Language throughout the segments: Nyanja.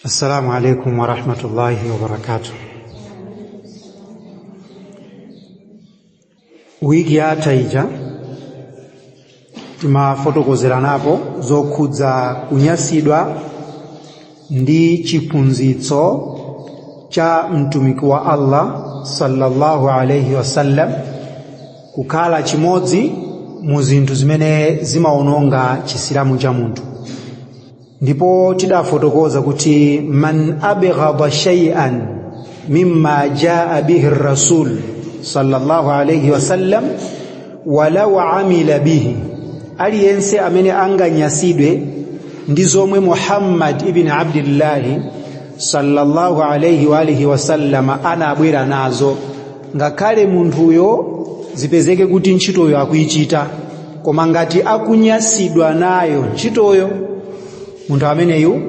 Assalamu alaikum warahmatullahi wabarakatuh. Wiki yatha ija timafotokozeranapo zokhudza kunyasidwa ndi chiphunzitso cha mtumiki wa Allah sallallahu alaihi wasallam kukhala chimodzi mu zinthu zimene zimaononga chisilamu cha munthu. Ndipo tidafotokoza kuti man abghada shay'an mimma jaa bihi rasul sallallahu alayhi wasallam walau amila bihi, aliyense amene anganyasidwe ndi zomwe Muhammad ibn Abdillahi sallallahu alayhi wa alihi wasallam anabwera nazo, ngakhale munthuyo zipezeke kuti ntchitoyo akuichita, koma ngati akunyasidwa nayo ntchitoyo, munthu ameneyu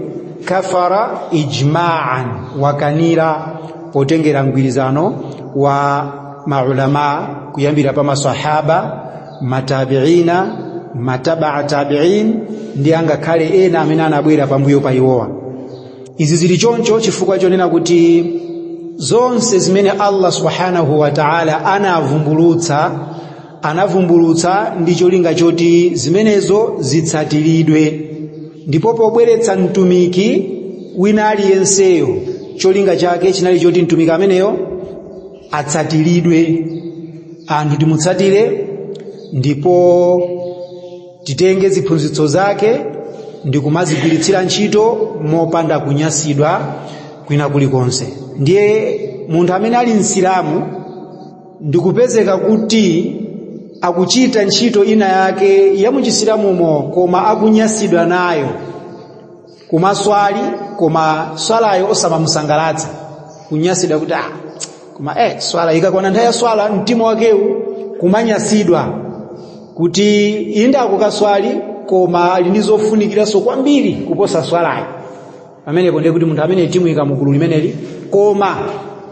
kafara ijma'an, wakanira potengera mgwirizano wa maulama kuyambira pa masahaba, matabiina, matabaa tabiin ndi angakhale ena amene anabwera pambuyo pa iwowa. Izi zili choncho chifukwa chonena kuti zonse zimene Allah subhanahu wa ta'ala anavumbulutsa, anavumbulutsa ndi cholinga choti zimenezo zitsatiridwe, ndipo pobweretsa mtumiki wina aliyenseyo cholinga chake chinali choti mtumiki ameneyo atsatiridwe, anthu timutsatire ndipo titenge ziphunzitso zake ndi kumazigwiritsira ntchito mopanda kunyasidwa kwina kulikonse. Ndiye munthu amene ali msilamu ndikupezeka kuti akuchita ntchito ina yake ya muchisilamumo koma akunyasidwa nayo, kumaswali koma swalayo osamamusangalatsa, kunyasidwa kuti koma swala ikakwana nthawi ya swala mtima wakewu kumanyasidwa kuti inde akukaswali koma ali ndi zofunikiranso kwambiri kuposa swalayo. Pamenepo ndiye kuti munthu amene timuyika mugulu limeneli, koma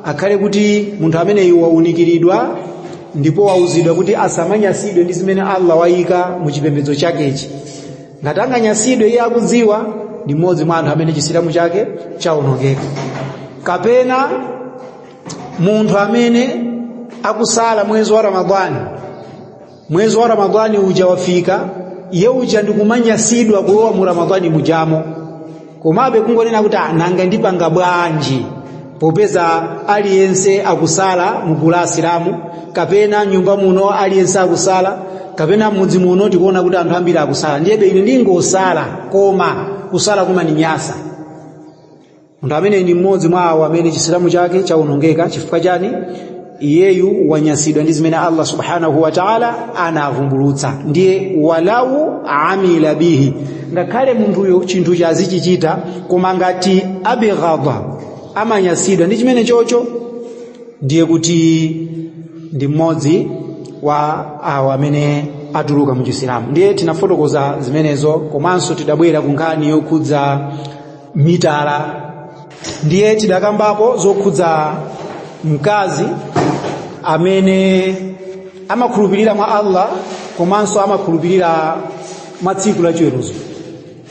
akhale kuti munthu ameneyu waunikiridwa ndipo wauzidwa kuti asamanyasidwe ndi zimene Allah wayika mu chipembedzo chakechi. Ngati anganyasidwe iye akudziwa, ndi mmodzi mwa anthu amene chisilamu chake chawonongeka. Kapena munthu amene akusala mwezi wa Ramadhani, mwezi wa Ramadhani uja wafika, iye uja ndikumanyasidwa kulowa mu Ramadhani mujamo, komabe kungonena kuti nanga ndipanga bwanji popeza aliyense akusala mugulu la Asilamu, kapena nyumba muno aliyense akusala, kapena mudzi muno tikuona kuti anthu ambiri akusala, ndiyebe ine ndingosala, koma kusala kumandinyasa. Munthu amene ndi mmodzi mwa awo amene chisilamu chake chawonongeka. Chifukwa chani? Iyeyu wanyasidwa ndi zimene Allah subhanahu wa ta'ala anavumbulutsa. Ndiye walau amila bihi, ngakhale munthuyo chinthu chazichichita, koma ngati abghadha, amanyasidwa ndi chimene chocho, ndiye kuti ndi mmodzi wa awo amene atuluka mu chisilamu. Ndiye tinafotokoza zimenezo, komanso tidabwera ku nkhani yokhudza mitala. Ndiye tidakambapo zokhudza mkazi amene amakhulupirira mwa Allah komanso amakhulupirira mwa tsiku la chiweruzo,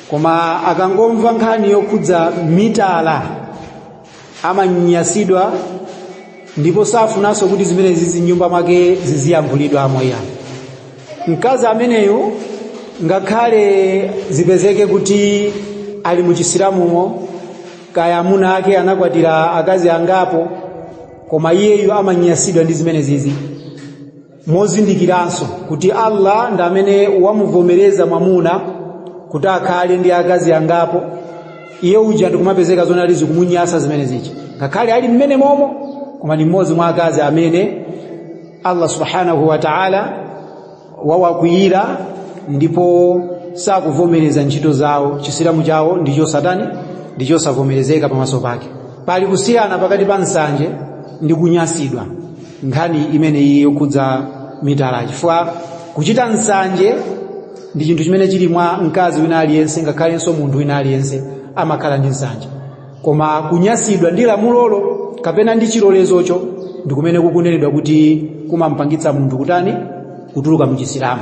koma akangomva nkhani yokhudza mitala amanyasidwa ndipo safunanso kuti zimenezi m'nyumba mwake ziziyankhulidwamo. Ya mkazi ameneyu ngakhale zipezeke kuti ali muchisilamumo, kaya amuna ake anakwatira akazi angapo, koma iyeyu amanyasidwa ndi zimenezizi, mozindikiranso kuti Allah ndi amene wamuvomereza mwamuna kuti akhale ndi akazi angapo. Iye uja ndikumapezeka zonali zikumunyasa zimenezichi, ngakhale ali mmene momo, koma ndi mmodzi mwa akazi amene Allah subhanahu wa ta'ala wawakwiyira ndipo sakuvomereza ntchito zawo. Chisilamu chawo ndicho satani, ndichosavomerezeka pamaso pake. Pali kusiyana pakati pa nsanje ndi kunyasidwa, nkhani imene iyi yokhudza mitala, chifukwa kuchita nsanje ndi chinthu chimene chili mwa mkazi wina aliyense, ngakhalenso munthu wina aliyense amakhala ndi nsanje, koma kunyasidwa ndi lamulolo kapena ndi chilolezocho ndi kumene kukunenedwa kuti kumampangitsa munthu kutani, kutuluka mu chisilamu.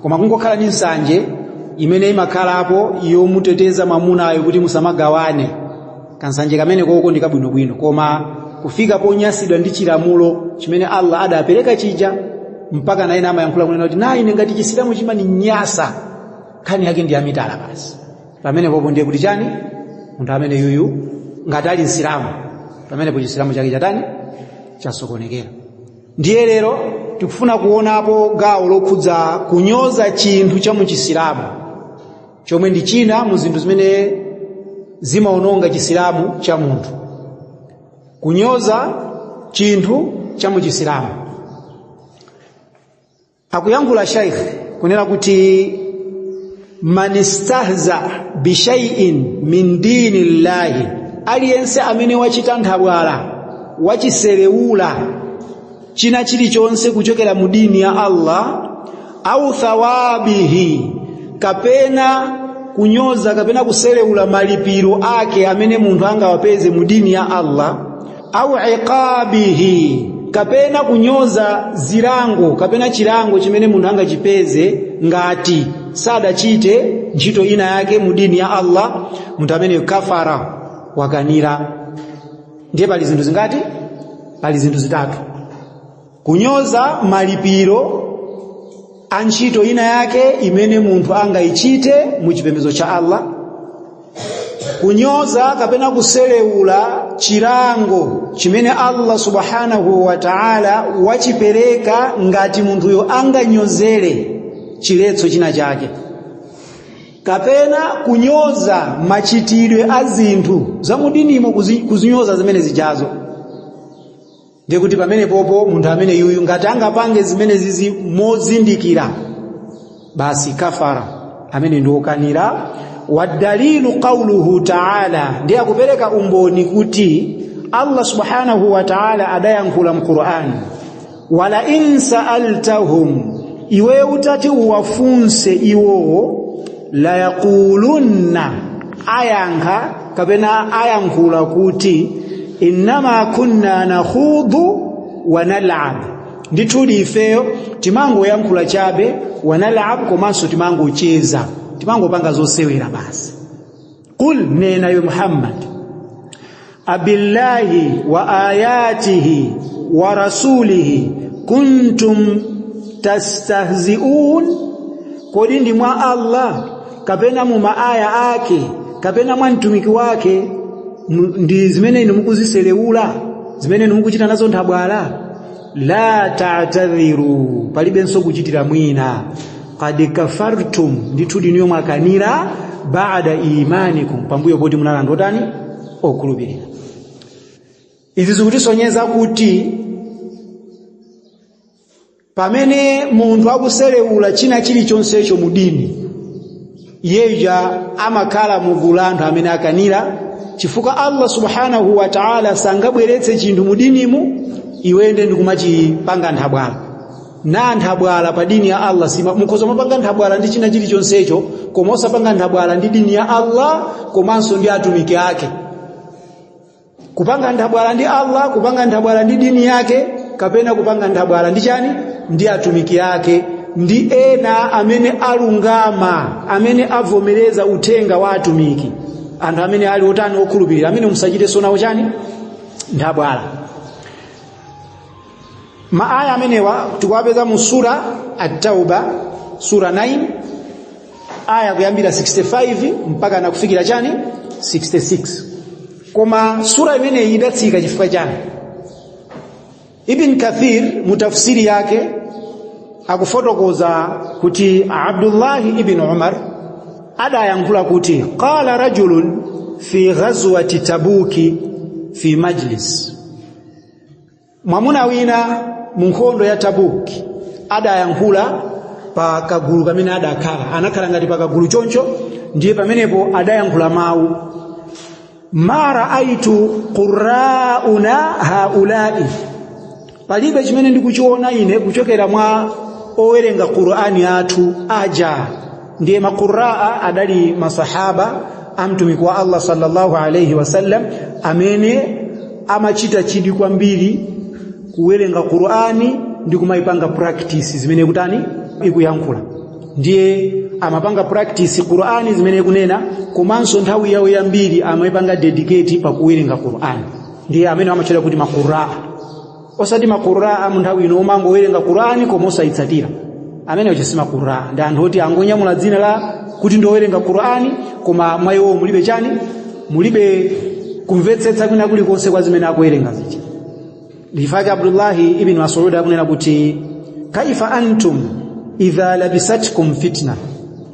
Koma kungokhala ndi nsanje imene imakhalapo yomuteteza mwamunayo kuti musamagawane, Kansanje kamene koko ndi kabwinobwino, koma kufika ponyasidwa ndi chilamulo chimene Allah adapereka chija, mpaka na ena amayankhula kunena kuti na ine ngati Chisilamu chimaninyasa, nkhani yake ndi yamitala basi. Pamene popo ndiye kuti chani? Munthu amene yuyu ngati ali Msilamu, pamenepo Chisilamu chake chatani? Chasokonekera. Ndiye lero tikufuna kuonapo gawo lokhudza kunyoza chinthu cha muchisilamu, chomwe ndi china mu zinthu zimene zimaononga Chisilamu cha munthu. Kunyoza chinthu cha muchisilamu. Akuyankhula Shaykh kunena kuti man istahza bi shay'in min dinillahi, aliyense amene wachita nthabwala, wachiserewula china chilichonse kuchokera mu dini ya Allah, au thawabihi, kapena kunyoza kapena kuserewula malipiro ake amene munthu angawapeze mu dini ya Allah, au iqabihi, kapena kunyoza zilango kapena chilango chimene munthu angachipeze ngati sadachite ntchito ina yake mu dini ya Allah, munthu amene kafara, wakanira. Ndiye pali zinthu zingati? Pali zinthu zitatu. Kunyoza malipiro a ntchito ina yake imene munthu angayichite mu chipembedzo cha Allah, kunyoza kapena kuselewula chilango chimene Allah subhanahu wa ta'ala wachipereka ngati munthuyo anganyozere chiletso china chake, kapena kunyoza machitidwe a zinthu za mudinimo, kuzinyoza zimene zijazo. Ndiye kuti pamene popo munthu amene yuyu ngati angapange zimene zizi mozindikira, basi kafara, amene ndi wokanira. Wadalilu qawluhu ta'ala, ndiye akupereka umboni kuti Allah subhanahu wa ta'ala adayankhula mQur'an, wala in sa'altahum, iwe utati uwafunse iwowo, la yaqulunna, ayankha kapena ayankhula kuti innama kunna nakhudhu wa nal'ab, ndithudi ifeyo timangoyankhula chabe, wa nal'ab, komanso timangocheza, timangopanga zosewera basi. Qul, nena iwe Muhammad, abillahi wa ayatihi wa rasulihi kuntum tastahzi'un, kodi ndi mwa Allah kapena mu maaya ake kapena mwa mtumiki wake ndi zimene inu mukuziselewula, zimene inu mukuchita nazo nthabwala? La ta'tadhiru, palibenso kuchitira mwina. Qad kafartum, ndithudi inuyo mwakanira, ba'da imanikum, pambuyo poti munali otani? Okhulupirira. Izi zikutisonyeza kuti pamene munthu akuselewula china chilichonsecho mu dini, iyeyo amakhala mugulu la anthu amene akanira, chifukwa Allah subhanahu wa ta'ala sangabweretse chinthu mu dinimu iwende ndikumachipanga nthabwala. Na nthabwala pa dini ya Allah sima, mukhoza mapanga nthabwala ndi china chilichonsecho, koma osapanga nthabwala ndi dini ya Allah komanso ndi atumiki ake. Kupanga nthabwala ndi Allah, kupanga nthabwala ndi dini yake, kapena kupanga nthabwala ndi chani? Ndi atumiki ake, ndi ena amene alungama, amene avomereza uthenga wa atumiki, anthu amene ali otani? Okhulupirira, amene musachite nawo chani? Nthabwala. Maaya amenewa tikuwapeza mu Sura At-Tauba, sura 9, aya kuyambira 65 mpaka nakufikira chani? 66. Koma sura imeneyi idatsika chifukwa chani? Ibn Kathir mu tafsiri yake akufotokoza kuti Abdullahi ibn Umar adayankhula kuti qala rajulun fi ghazwati Tabuki fi majlis, mwamuna wina mu nkhondo ya Tabuki adayankhula pa kagulu kamene adakhala, anakhala ngati pa kagulu choncho. Ndiye pamenepo adayankhula mawu, ma raaitu qurrauna haulai, palibe chimene ndikuchiona ine kuchokera mwa owerenga Qur'ani athu aja. Ndiye maquraa adali masahaba amtumiki wa Allah sallallahu alayhi wasallam, amene amachita chidwi kwambiri kuwerenga Qur'ani ndi kumayipanga practice zimene kutani ikuyankhula. Ndiye amapanga practice Qur'ani zimene ikunena, komanso nthawi yawo yambiri amayipanga dedicate pakuwerenga Qur'ani. Ndiye amene amatchedwa kuti maquraa, osati maquraa mu nthawi ino omangowerenga Qur'ani koma osayitsatira. Amene uja si maquraa, ndi anthu oti angonyamula dzina la kuti ndiowerenga Qur'ani, koma mwa iwo mulibe chani, mulibe kumvetsetsa kwina kulikonse kwa zimene akuwerenga zija. Ndifake Abdullahi ibn Mas'ud akunena kuti kaifa antum idha labisatkum fitna,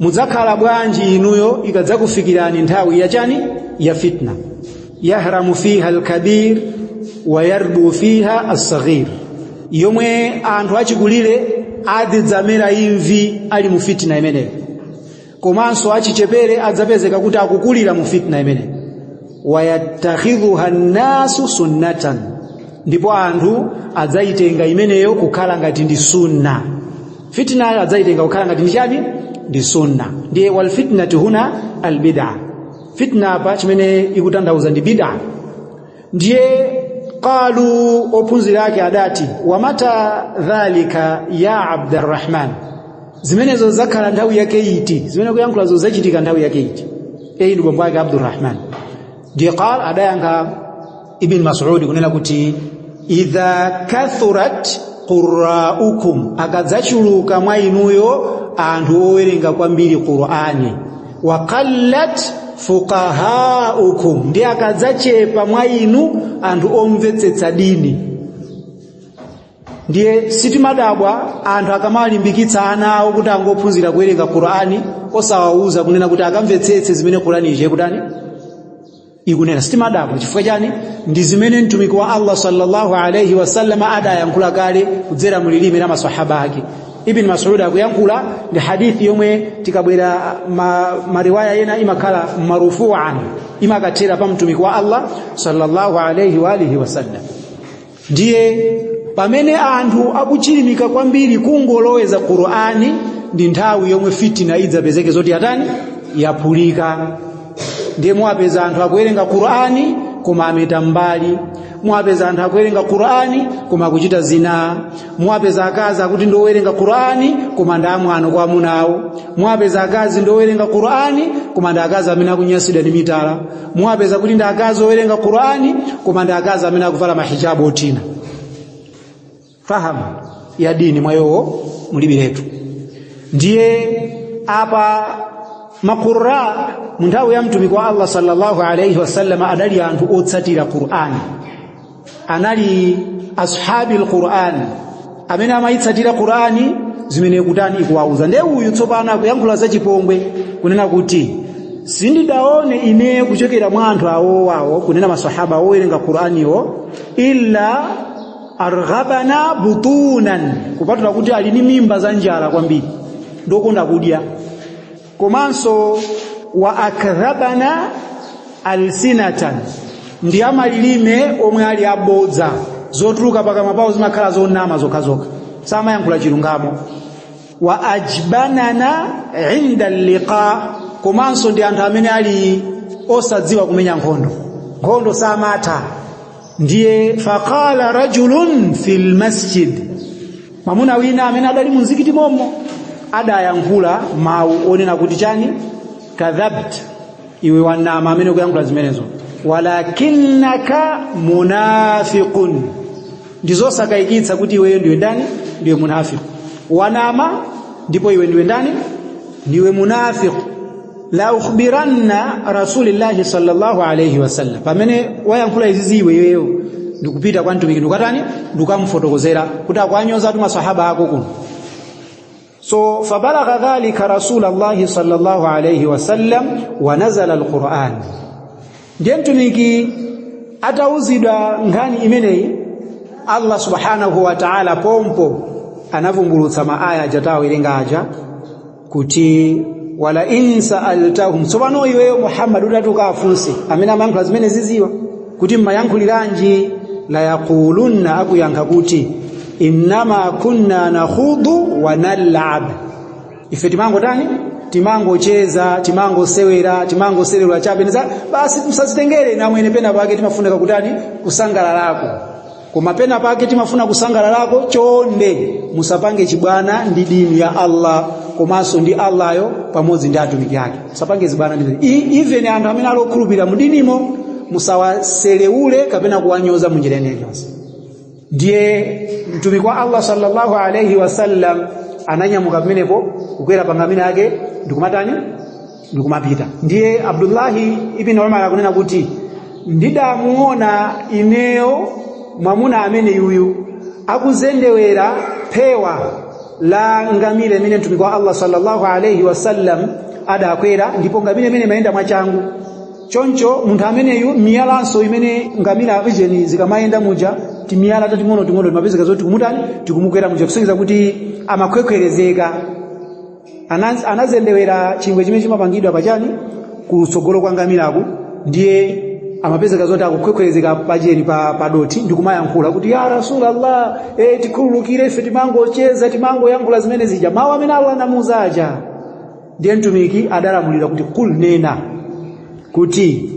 mudzakhala bwanji inuyo ikadzakufikirani nthawi yachani, ya fitna. Yahramu fiha alkabir wa yarbu fiha as-saghir, yomwe anthu achikulire adzidzamera imvi ali mu fitna imeneyo, komanso achichepere adzapezeka kuti akukulira mu fitna imeneyo. Wayattakhidhuha an-nasu sunnatan, ndipo anthu adzayitenga imeneyo kukhala ngati ndi sunna. Fitnayo adzayitenga kukhala ngati ndi chani, ndi sunna. Ndiye wal fitnatu huna al bid'a, fitna apa chimene ikutanthauza ndi bid'a. Ndiye qalu, ophunzira ake adati, wamata dhalika ya Abdurrahman, zimenezo zakhala nthawi yake iti, zimene kuyankhula zachitika nthawi yake iti? Eyi ndi bambo ake Abdurrahman. Ndiye qala, adayankha Ibn Mas'ud kunena kuti idha kathurat qurra'ukum, akadzachuluka mwa inuyo anthu owerenga kwambiri Qur'ani, wa qallat fuqahaukum, ndi akadzachepa mwa inu anthu omvetsetsa dini. Ndiye sitimadabwa anthu akamalimbikitsa ana awo kuti angophunzira kuwerenga Qur'ani, osawauza kunena kuti akamvetsetse zimene Qur'ani ije kutani ikunena. Sitimadabwa chifukwa chani? Ndi zimene mtumiki wa Allah sallallahu alayhi wasallam adayankhula kale kudzera mu lilime la maswahaba ake. Ibn Mas'ud akuyankhula ndi hadithi yomwe tikabwera mariwaya ena imakhala marufu'an, imakathera pa mtumiki wa Allah sallallahu alayhi wa alihi wasallam. Ndiye pamene anthu akuchilimika kwambiri kungoloweza Qur'ani, ndi nthawi yomwe fitina idzapezeke zoti atani, yaphulika. Ndiye mwapeza anthu akuwerenga Qur'ani koma ameta mbali, mwapeza anthu akuwerenga Qur'ani koma akuchita zina, mwapeza akazi akuti ndowerenga Qur'ani koma ndi amwano kwa amuna awo, mwapeza akazi ndowerenga Qur'ani koma ndi akazi amene akunyasidwa ndi mitala, mwapeza kuti ndi akazi owerenga Qur'ani koma ndi akazi amene akuvala mahijabu otina. Fahamu ya dini mwayowo mulibiretu. Ndiye apa makurra mu nthawi ya mtumiki wa Allah sallallahu alayhi wasallam adali anthu otsatira Qur'ani, anali ashabi al-Qur'an amene amayitsatira Qur'ani zimene kutani ikuwauza. Ndiye uyu tsopano akuyankhula za chipongwe kunena kuti sindidaone ine kuchokera mwa anthu awowawo, kunena masahaba owerenga Qur'aniwo, illa arghabana butunan, kupatula kuti ali ndi mimba za njala kwambiri ndokonda kudya, komanso wa akdhabana alsinatan, ndi amalilime omwe ali abodza, zotuluka pakamwa pawo zimakhala zonama zokhazokha, samayankhula chilungamo. Wa ajbanana inda liqa, komanso ndi anthu amene ali osadziwa kumenya nkhondo, nkhondo samatha. Ndiye faqala rajulun fil masjid, mwamuna wina amene adali mu mzikiti mommo adayankhula mawu onena kuti chani, kadhabt, iwe wanama amene ukuyankhula zimenezo, walakinnaka munafiqun, ndizosakayikitsa kuti iweyo ndiwe ndani, ndiwe munafiq, wanama ndipo iwe ndiwe ndani, ndiwe munafiq. La ukhbiranna rasulillahi sallallahu alayhi wasallam, pamene wayankhula izi ziwe iweyo ndikupita kwa mtumiki ndikatani, ndikukamfotokozera kuti akwanyoza tu masahaba ako kuno. So fabalagha dhalika rasulallahi sallallahu alayhi wasallam wa nazala alquran. Ndiye mtumiki atauzidwa nkhani imeneyi, Allah subhanahu wa ta'ala pompo anavumbulutsa maaya jatawerenga aja kuti wala in sa'altahum. Tsopano iweyo Muhammad utati ukafunse amene amayankhula zimene ziziwa kuti mmayankhuliranji, la yaqulunna, akuyankha kuti innama kunna nakhudu wa nal'ab, ife timangotani, timangocheza, timangosewera, timangoserera chabe, basi msazitengere namwene pena pake timafunika kutani, kusangalalako. Koma pena pake timafuna kusangalalako. Chonde musapange chibwana ndi dini ya Allah komanso ndi Allahyo pamodzi ndi atumiki ake. Musapange zibwana ndi even anthu amene ali okhulupirira mudinimo, musawaselewule kapena kuwanyoza munjira ina iliyonse. Ndiye mtumiki wa Allah sallallahu alayhi wasallam ananyamuka pamenepo kukwera pa ngamira yake ndikumatani, ndikumapita. Ndiye Abdullahi ibn Umar akunena kuti ndidamuona ineyo mwamuna amene yuyu akuzendewera phewa la ngamira imene mtumiki wa Allah sallallahu alayhi wasallam adakwera, ndipo ngamira imene imayenda mwachangu. Choncho munthu ameneyu, miyalanso imene ngamira ijeni zikamayenda muja, timiyala tating'ono ting'ono timapezeka zoti tikumutani, tikumukwera muja, kusonyeza kuti amakhwekhwerezeka. Anazendewera chingwe chimene chimapangidwa pachani, kutsogolo kwa ngamiraku. Ndiye amapezeka zoti akukhwekhwerezeka pacheni pa doti ndikumayankhula kuti ya Rasulallah, tikhululukire, ife timangocheza, timangoyankhula zimene zija, mawu amene Allah anamuuza aja. Ndiye mtumiki adalamulira kuti kul, nena kuti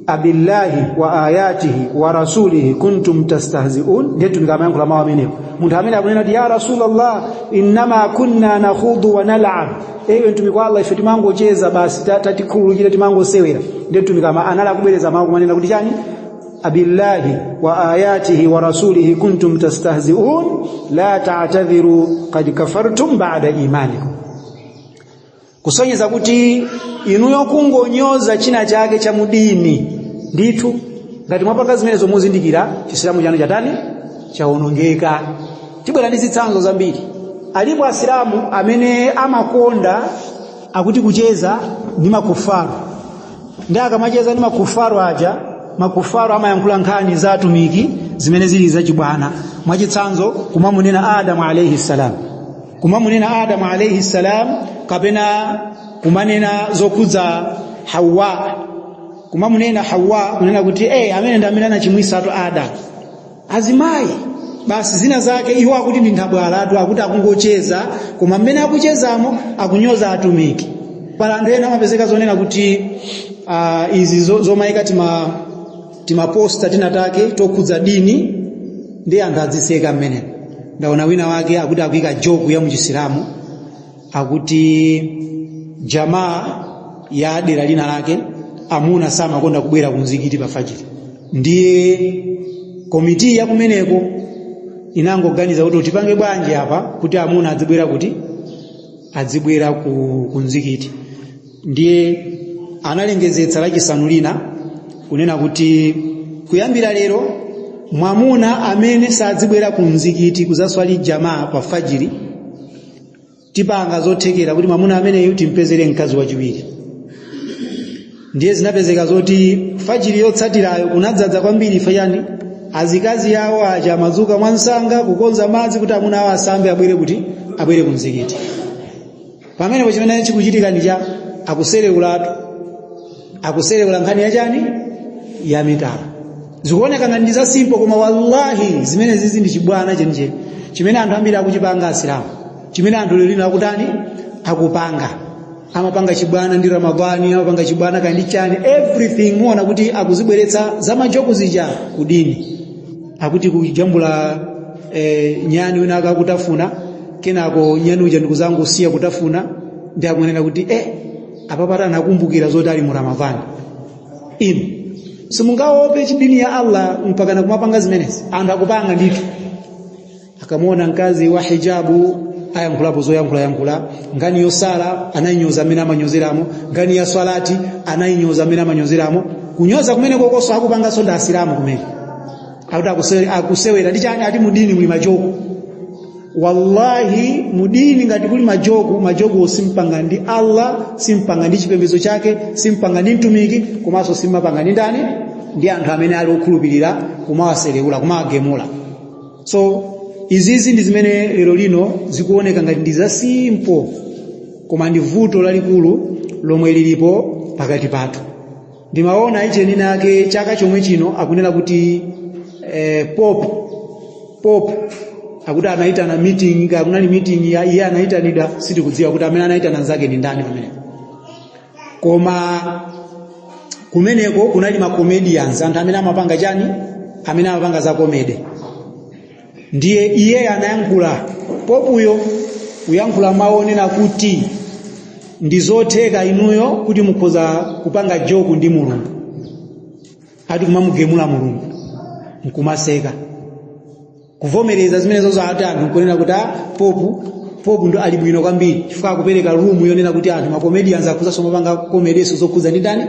abillahi wa ayatihi wa rasulihi kuntum tastahzi'un. Ndiye mtumiki amayankhula mawu amenewo. Munthu amene akunena kuti ya Rasulallah, innama kunna nakhudu wa nal'ab, ewe mtumiki wa Allah, ife timangocheza basi, tatikhululukire, timangosewera. Ndiye mtumiki anali akubwereza mawu kumanena kuti chani? Abillahi wa ayatihi wa rasulihi kuntum tastahzi'un la ta'tadhiru qad kafartum ba'da imanikum. Kusonyeza kuti inuyo kungonyoza china chake cha mudini, ndithu ngati mwapanga zimenezo, muzindikira Chisilamu chanu chatani, chawonongeka. Tibwera ndi zitsanzo zambiri. Alipo Asilamu amene amakonda akuti kucheza ndi makufaru, ndi akamacheza ndi makufaru aja, makufaru amayankhula nkhani za atumiki zimene zili zachibwana. Mwachitsanzo, kumamunena Adamu alayhi salam, kumamunena Adamu alayhi salam, kapena kumanena zokhudza Hawa, kumamunena Hawa, kunena kuti amene ndi amene anachimwisatu Adamu. Azimayi basi zina zake iwo akuti ndi nthabwalatu, akuti akungocheza, koma mmene akuchezamo akunyoza atumiki. Pala anthu ena amapezeka zonena kuti izi zomayika timaposta tinatake tokhudza dini, ndi anthu adziseka mmenemo. Ndaona wina wake akuti akuyika joke ya muchisilamu, akuti jamaa ya dera lina lake, amuna samakonda kubwera ku mzikiti pa fajiri. Ndiye komiti ya kumeneko inangoganiza kuti tipange bwanji apa kuti amuna adzibwera, kuti adzibwera ku mzikiti. Ndiye analengezetsa Lachisanu lina kunena kuti kuyambira lero, mwamuna amene sadzibwera ku mzikiti kuzaswali jamaa pa fajiri, tipanga zothekera kuti mwamuna ameneyu timpezere mkazi wachiwiri. Ndiye zinapezeka zoti fajiri yotsatirayo kunadzadza kwambiri fayani, azikazi yawo aja amadzuka mwansanga kukonza madzi kuti amuna awo asambe, abwere kuti abwere ku mzikiti. Pamenepo chimene chikuchitika ndi cha akuserewulatu, akuserewula nkhani yachani, ya mitala. Zikuoneka ngati ndi za simple, koma wallahi zimene zizi ndi chibwana chenicheni chimene anthu ambiri akuchipanga, Asilamu, chimene anthu lero lino akutani, akupanga. Amapanga chibwana ndi Ramadhani, amapanga chibwana kandi chani, everything. Muona kuti akuzibweretsa za majoke zija kudini, akuti kujambula nyani wina akakutafuna, kenako nyani uja ndikuzangosiya kutafuna, ndi akunena kuti apapata anakumbukira zoti ali mu Ramadhani. Inu simungaope chidini ya Allah mpaka kumapanga zimenezi? Anthu akupanga ndithu. Akamuona mkazi wa hijabu ayankhulapo zoyankhula yankhula. Nkhani yosala anayinyoza amene amanyozeramo, nkhani ya swalati anayinyoza amene amanyozeramo. Kunyoza kumene kokonso akupanganso ndi Asilamu kumene akuti akusewera ndi chani, ati mudini muli majoke. Wallahi, mudini ngati kuli majoke, majoke simpanga ndi Allah, simpanga ndi chipembedzo chake, simpanga ndi mtumiki, komanso simpanga ndi ndani, ndi anthu amene ali okhulupirira, kumawaselewula, kumawagemula. So izizi ndi zimene lero lino zikuoneka ngati ndi za simple, koma ndi vuto lalikulu lomwe lilipo pakati pathu. Ndimaona icheni nake chaka chomwe chino akunena kuti Pope akuti anaitana meeting, kunali meeting ya iye anayitanidwa. Sitikudziwa kuti amene anayitana nzake ndi ndani pamenepo, koma kumeneko kunali ma comedians, anthu amene amapanga chani, amene amapanga za comedy. Ndiye iye anayankhula, popuyo kuyankhula mawu onena kuti ndi zotheka inuyo kuti mukhoza kupanga joke ndi Mulungu, ati kumamugemula Mulungu nkumaseka, kuvomereza zimenezozo. Ati anthu nkunena kuti ah, popu ndo ali bwino kwambiri chifukwa akupereka room yonena kuti anthu ma comedians akuzanso mapanga comedy zokhudza ndi ndani?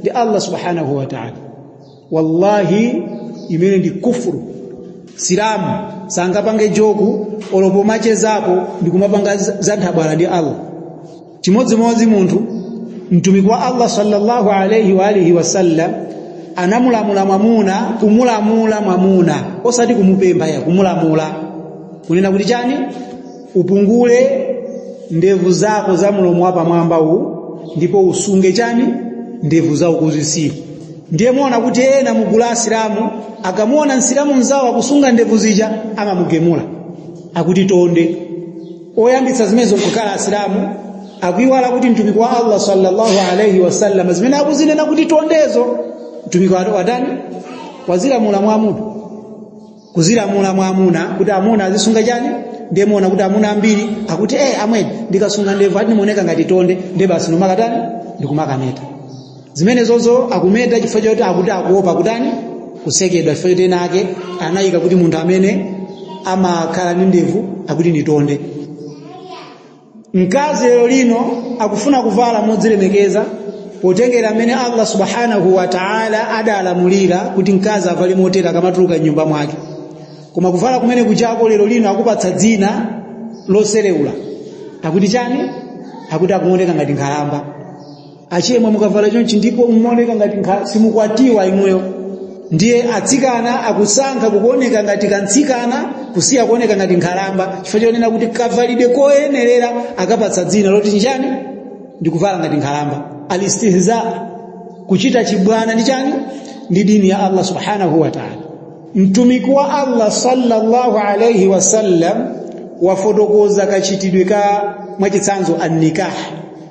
Ndi Allah subhanahu wa ta'ala. Wallahi, imene ndi kufuru. Silamu sangapange joke olo pomachezapo ndi kumapanga za nthabwala ndi Allah. Chimodzimodzi munthu, mtumiki wa Allah sallallahu alayhi wa alihi wasallam anamulamula mwamuna, kumulamula mwamuna, osati kumupempha ya, kumulamula kunena kuti chani? Upungule ndevu zako za mulomo wa pamwamba uwu, ndipo usunge chani? Ndevu zawo kuzisiya. Ndiye muona kuti ena mugulu asilamu akamuona nsilamu mzawo akusunga ndevu zija amamugemula, akuti tonde. Oyambitsa zimenezo nkukhala asilamu, akuiwala kuti mtumiki wa Allah sallallahu alaihi wasallam zimene akuzinena kuti tondezo, mtumiki watani? Wazilamula mwamuna, kuzilamula mwamuna kuti amuna azisunga chani? Ndiye muona kuti amuna ambiri akuti amwene, ndikasunga ndevu ati nimuoneka ngati tonde. Ndiye basi nomakatani? Ndikumakameta zimene zozo. Akumeta chifukwa choti akuti akuopa kutani? Kusekedwa, chifukwa choti ena ake anayika kuti munthu amene amakhala ndi ndevu akuti ni tonde. Mkazi lero lino akufuna kuvala modzilemekeza potengera amene Allah subhanahu wa ta'ala adalamulira kuti mkazi avale motera akamatuluka m'nyumba mwake, koma kuvala kumene kuchako lero lino akupatsa dzina loserewula. Akuti chani? Akuti akuoneka ngati nkhalamba. Achemwa, mukavala chonchi ndipo mumaoneka ngati simukwatiwa inuyo. Ndiye atsikana akusankha kukuoneka ngati kantsikana kusiya kuoneka ngati nkhalamba, chifukwa chonena kuti kavalidwe koyenerera akapatsa dzina loti nchani? Ndikuvala ngati nkhalamba. Alistihza, kuchita chibwana ndi chani? Ndi dini ya Allah subhanahu wa ta'ala. Mtumiki wa Allah sallallahu alayhi wasallam wafotokoza kachitidwe ka, mwachitsanzo, annikah,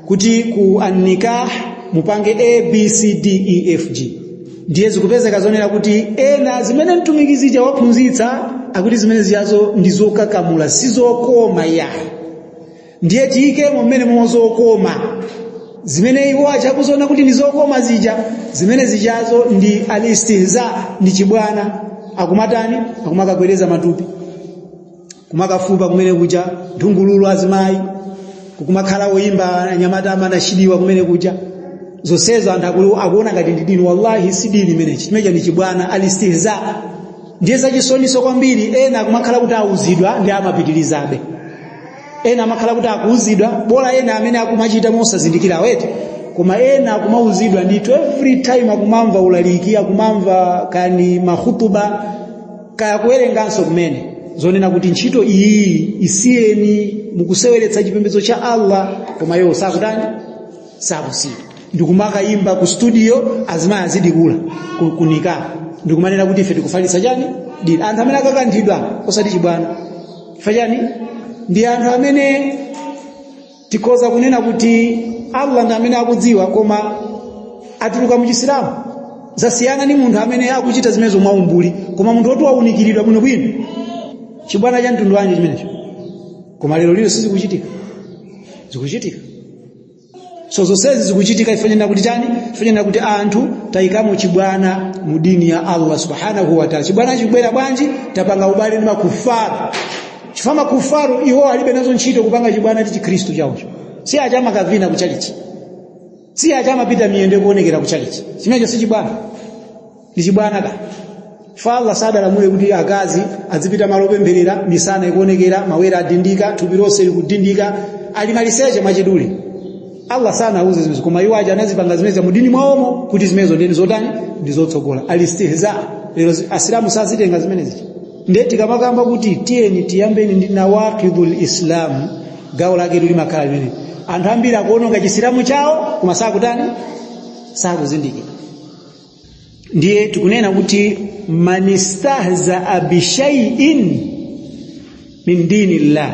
kuti ku annikah mupange A, B, C, D, E, F, G. Ndiye zikupezeka zonena kuti ena zimene mtumiki zija waphunzitsa akuti zimene zijazo ndi zokakamula, sizokoma yayi. Ndiye tiyikemo mmene momwe zokoma zimene iwo achakuzoona kuti ndi zokoma zija, zimene zijazo ndi alistihza, ndi chibwana. Akumatani? Akumakagwereza matupi, kumakafupa kumene kuja, nthungululu, azimayi kukumakhala woyimba, anyamata amanashidiwa kumene kuja. Zonsezo anthu akuona ngati ndi dini. Wallahi, si dini imenechi, chimenechi ndi chibwana, alistihza. Ndiye zachisoniso kwambiri, ena akumakhala kuti auzidwa ndi amapitirizabe. Ena amakhala kuti akuuzidwa, bola ena amene akumachita mosazindikira awete, koma ena akumauzidwa ndithu every time, akumamva ulaliki, akumamva kani mahutuba, kaya kuwerenganso kumene, zonena kuti ntchito iyi isiyeni, mukuseweretsa chipembedzo cha Allah, koma iwo sakutani? Sakusiya. Ndikumakayimba ku studio, azimayi azidikula kunika, ndikumanena kuti ife tikufalitsa chani? Dini. Anthu amene akakanthidwa osati chibwana chifukwa chani? Ndi anthu amene tikhoza kunena kuti Allah ndi amene akudziwa, koma atuluka muchisilamu. Zasiyana ndi munthu amene akuchita zimenezo mwaumbuli, koma munthu woti waunikiridwa bwinobwino, chibwana cha mtundu wanji chimenecho? Koma lero lino sizikuchitika, zikuchitika. So zonsezi zikuchitika ifanyena kuti chani? Ifanyena kuti anthu tayikamo chibwana mu dini ya Allah subhanahu wa ta'ala. Chibwana chikubwera bwanji? Tapanga ubale ndi makufaru, chifukwa makufaru iwo alibe nazo ntchito kupanga chibwana ndi chikhristu chawocho. Si acha amakavina kuchalichi, si acha amapita miyendo kuonekera kuchalichi. Chimenecho si chibwana? Ndi chibwana ka. Chifukwa Allah sadalamule kuti akazi azipita malo opempherera misana ikuonekera, mawere adindika, thupi lonse likudindika, ali maliseche mwachidule. Allah sanauze zimenezo, koma iwo aja anazipanga zimenezo mudini mwawomo kuti zimenezo ndi zotani? Ndi zotsogola. Alistihza, lero asilamu sazitenga zimenezi. Ndiye tikamakamba kuti tiyeni tiyambeni ndi nawaqidul islam, gawo lake limakhala limene anthu ambiri akuononga chisilamu chawo koma sakutani? Sakuzindikira. Ndiye tikunena kuti man istahzaa bishaiin min dinillah,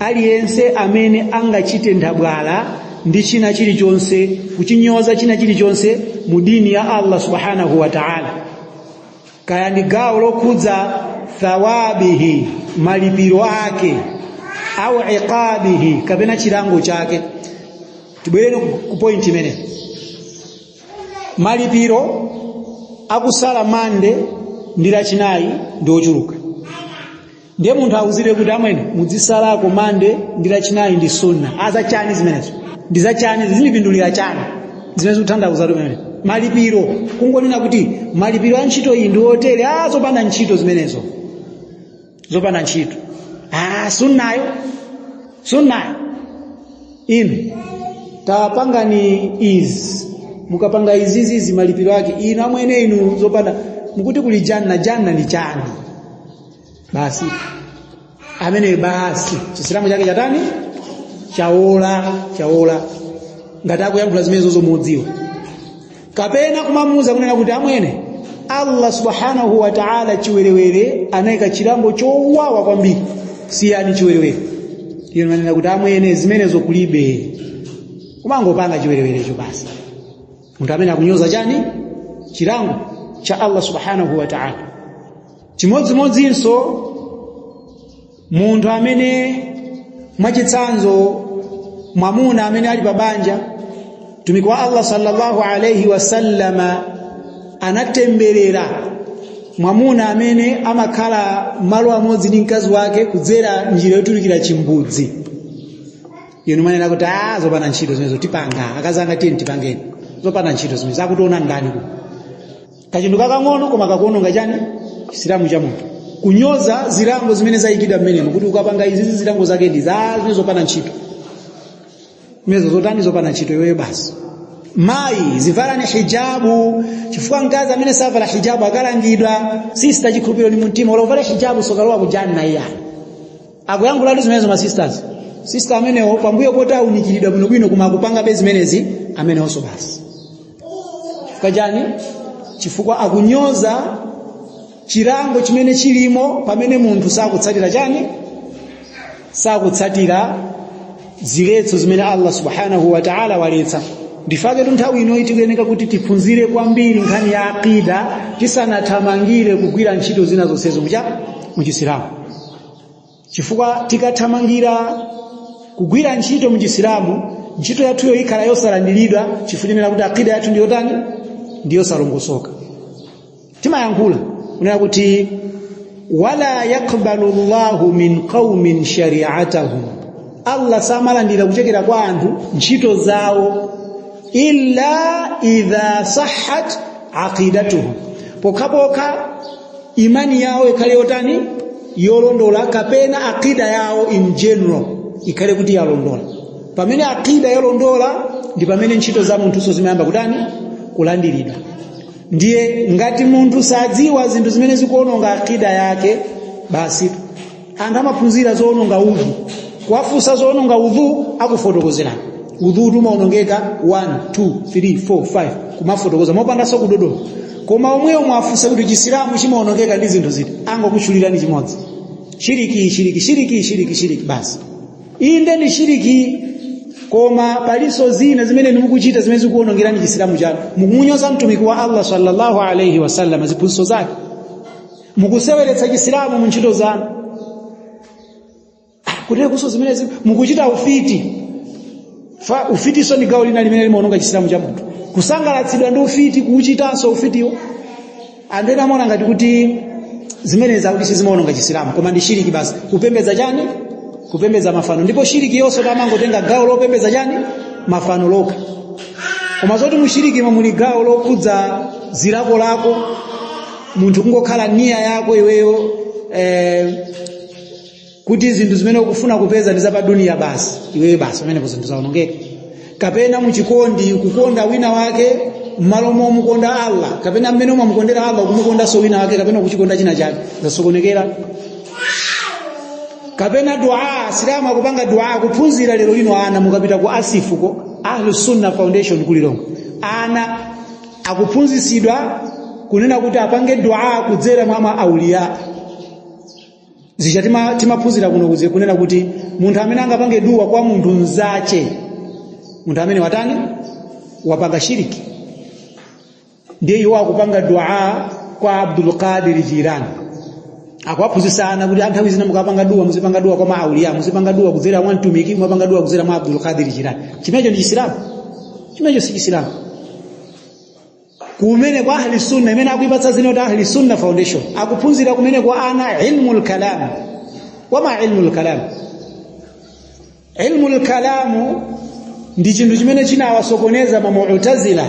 aliyense amene angachite nthabwala ndi china chilichonse, kuchinyoza china chilichonse mu dini ya Allah subhanahu wa ta'ala. Kaya ndi gawo lokhudza thawabihi, malipiro ake, au iqabihi, kapena chilango chake. Tibwereni ku point imene malipiro akusala Mande ndi Lachinayi ndi ochuluka. Ndiye munthu awuzidwe kuti, amwene, mudzisalako Mande ndi Lachinayi, ndi sunna. Azachani zimenezo? Ndi zachani? Zindipindulira chani zimene zikutanthauza pamene malipiro? Kungonena kuti malipiro a ntchito iyi ndi otere, a zopanda ntchito zimenezo, zopanda ntchito. Ah, sunnayo, sunnayo inu tapangani izi, mukapanga izizizi malipiro ake inu, amwene inu, zopanda. Mukuti kuli janna, janna ndi chani? Basi, amene basi Chisilamu chake chatani? Chaola, chaola, ngati akuyankhula zimenezo zomudziwa. Kapena kumamuuza kunena kuti, amwene, Allah subhanahu wa ta'ala chiwerewere anayika chilango chowawa kwambiri, siyani chiwerewere. Iyo manena kuti, amwene, zimenezo kulibe, kumangopanga chiwerewerecho basi. Munthu amene akunyoza chani? Chilango cha Allah subhanahu wa ta'ala. Chimodzimodzinso munthu amene, mwachitsanzo, mwamuna amene ali pa banja. Mtumiki wa Allah sallallahu alayhi wasallama anatemberera mwamuna amene amakhala malo amodzi ndi mkazi wake kudzera njira yotulukira chimbudzi. Inu manena kuti, ah, zopanda ntchito zimenezo, tipanga akazanga, tiyeni tipangeni. Zopanda ntchito zimenezo, akutiona ndani? Ku kachinthu kakang'ono koma kakuononga chani? Chisilamu cha munthu. Kunyoza zilango zimene zayikidwa mmenemo, kuti ukapanga izizi zilango zake ndi za zimene, zopanda ntchito zimenezo, zotani? Zopanda ntchito. Iweyo basi, mayi, zivalani hijabu, chifukwa mkazi amene savala hijabu akalangidwa. Sister, chikhulupiriro ni mumtima, ula uvale hijabu sokalowa kujanna iyani. Akuyankhulatu zimenezo ma sisters. Sister amenewo, pambuyo poti awunikiridwa bwinobwino, koma akupangabe zimenezi, amenewonso basi. Chifukwa chani? Chifukwa akunyoza chilango chimene chilimo pamene munthu sakutsatira chani? Sakutsatira ziletso zimene Allah subhanahu wa ta'ala waletsa. Ndifake tu nthawi ino tikuyeneka kuti tiphunzire kwambiri nkhani ya aqida tisanathamangire kugwira ntchito zina zonsezo muchisilamu, chifukwa tikathamangira kugwira ntchito muchisilamu, ntchito yathuyo ikhala yosalandiridwa, chifukwa chenera kuti aqida yathu ndiyotani? Ndiyosalongosoka. Timayankhula kunena kuti wala yaqbalu llahu min qaumin shari'atahum, Allah samalandira kuchokera kwa anthu ntchito zawo, illa idha sahhat aqidatuhum, pokhapokha imani yawo ikhale yotani? Yolondola, kapena aqida yawo in general ikhale kuti yalondola. Pamene aqida yalondola ndi pamene ntchito za munthuso zimayamba kutani? Kulandiridwa. Ndiye ngati munthu sadziwa zinthu zimene zikuononga aqida yake, basi. Anthu amaphunzira zoononga udhu, kuwafunsa zoononga udhu, akufotokozerani udhu tumaonongeka 1 2 3 4 5, kumafotokoza mopandanso kudodoma. Koma omwewo mwafunsa kuti Chisilamu chimaonongeka ndi zinthu ziti, angokutchulirani chimodzi: shiriki, shiriki, shiriki, shiriki, shiriki, basi. Inde, ndi shiriki, koma palinso zina zimene mukuchita zimene zikuonongerani Chisilamu chanu. Mukumunyoza Mtumiki wa Allah sallallahu alaihi wasallam, ziphunzitso zake, mukuseweretsa Chisilamu mu ntchito zanu. Kutero kuso zimene mukuchita ufiti. Fa ufitiso ndi gawo lina limene limaononga Chisilamu cha munthu, kusangalatsidwa ndi ufiti, kuuchitanso ufitiwo. Anthu ena amaona ngati kuti zimenezi akuti sizimaononga Chisilamu, koma ndi shiriki basi, kupembedza chani? Kupembedza mafano. Ndipo shiriki yonso tamangotenga gawo lopembedza chani? Mafano lokha. Koma zoti mushiriki muli gawo lokhudza zilakolako, munthu kungokhala niya yako iweyo kuti zinthu zimene ukufuna kupeza ndi zapaduniya basi, iweyo basi, pamenepo zinthu zaonongeka. Kapena muchikondi, kukonda wina wake mmalo momukonda Allah, kapena mmene umamukondera Allah ukumukondanso wina wake kapena kuchikonda china chake, zasokonekera. Kapena dua, Asilamu akupanga dua, kuphunzira lero lino ana, mukapita ku Asifuko, Ahlu Sunna Foundation kulilongo, ana akuphunzitsidwa kunena kuti apange dua kudzera mwa ma auliya. Zija timaphunzira kuno kuze kunena kuti munthu amene angapange dua kwa munthu mzache, munthu amene watani? Wapanga shiriki. Ndiye iwo akupanga dua kwa Abdul Qadir Jilani. Akuwaphunzitsa ana kuti anthawi zina mukapanga duwa muzipanga duwa kwa maauliya, muzipanga duwa kudzera mwa mtumiki, mumapanga duwa kudzera mwa Abdul Qadir Jilani. Chimenecho ndi Chisilamu? Chimenecho si Chisilamu. Kumene kwa Ahli Sunna imene akuipatsa zina kuti Ahli Sunna Foundation, akuphunzira kumene kwa ana ilmul kalam. Wama ilmul kalam? Ilmul kalamu ndi chinthu chimene chinawasokoneza mamu'tazila.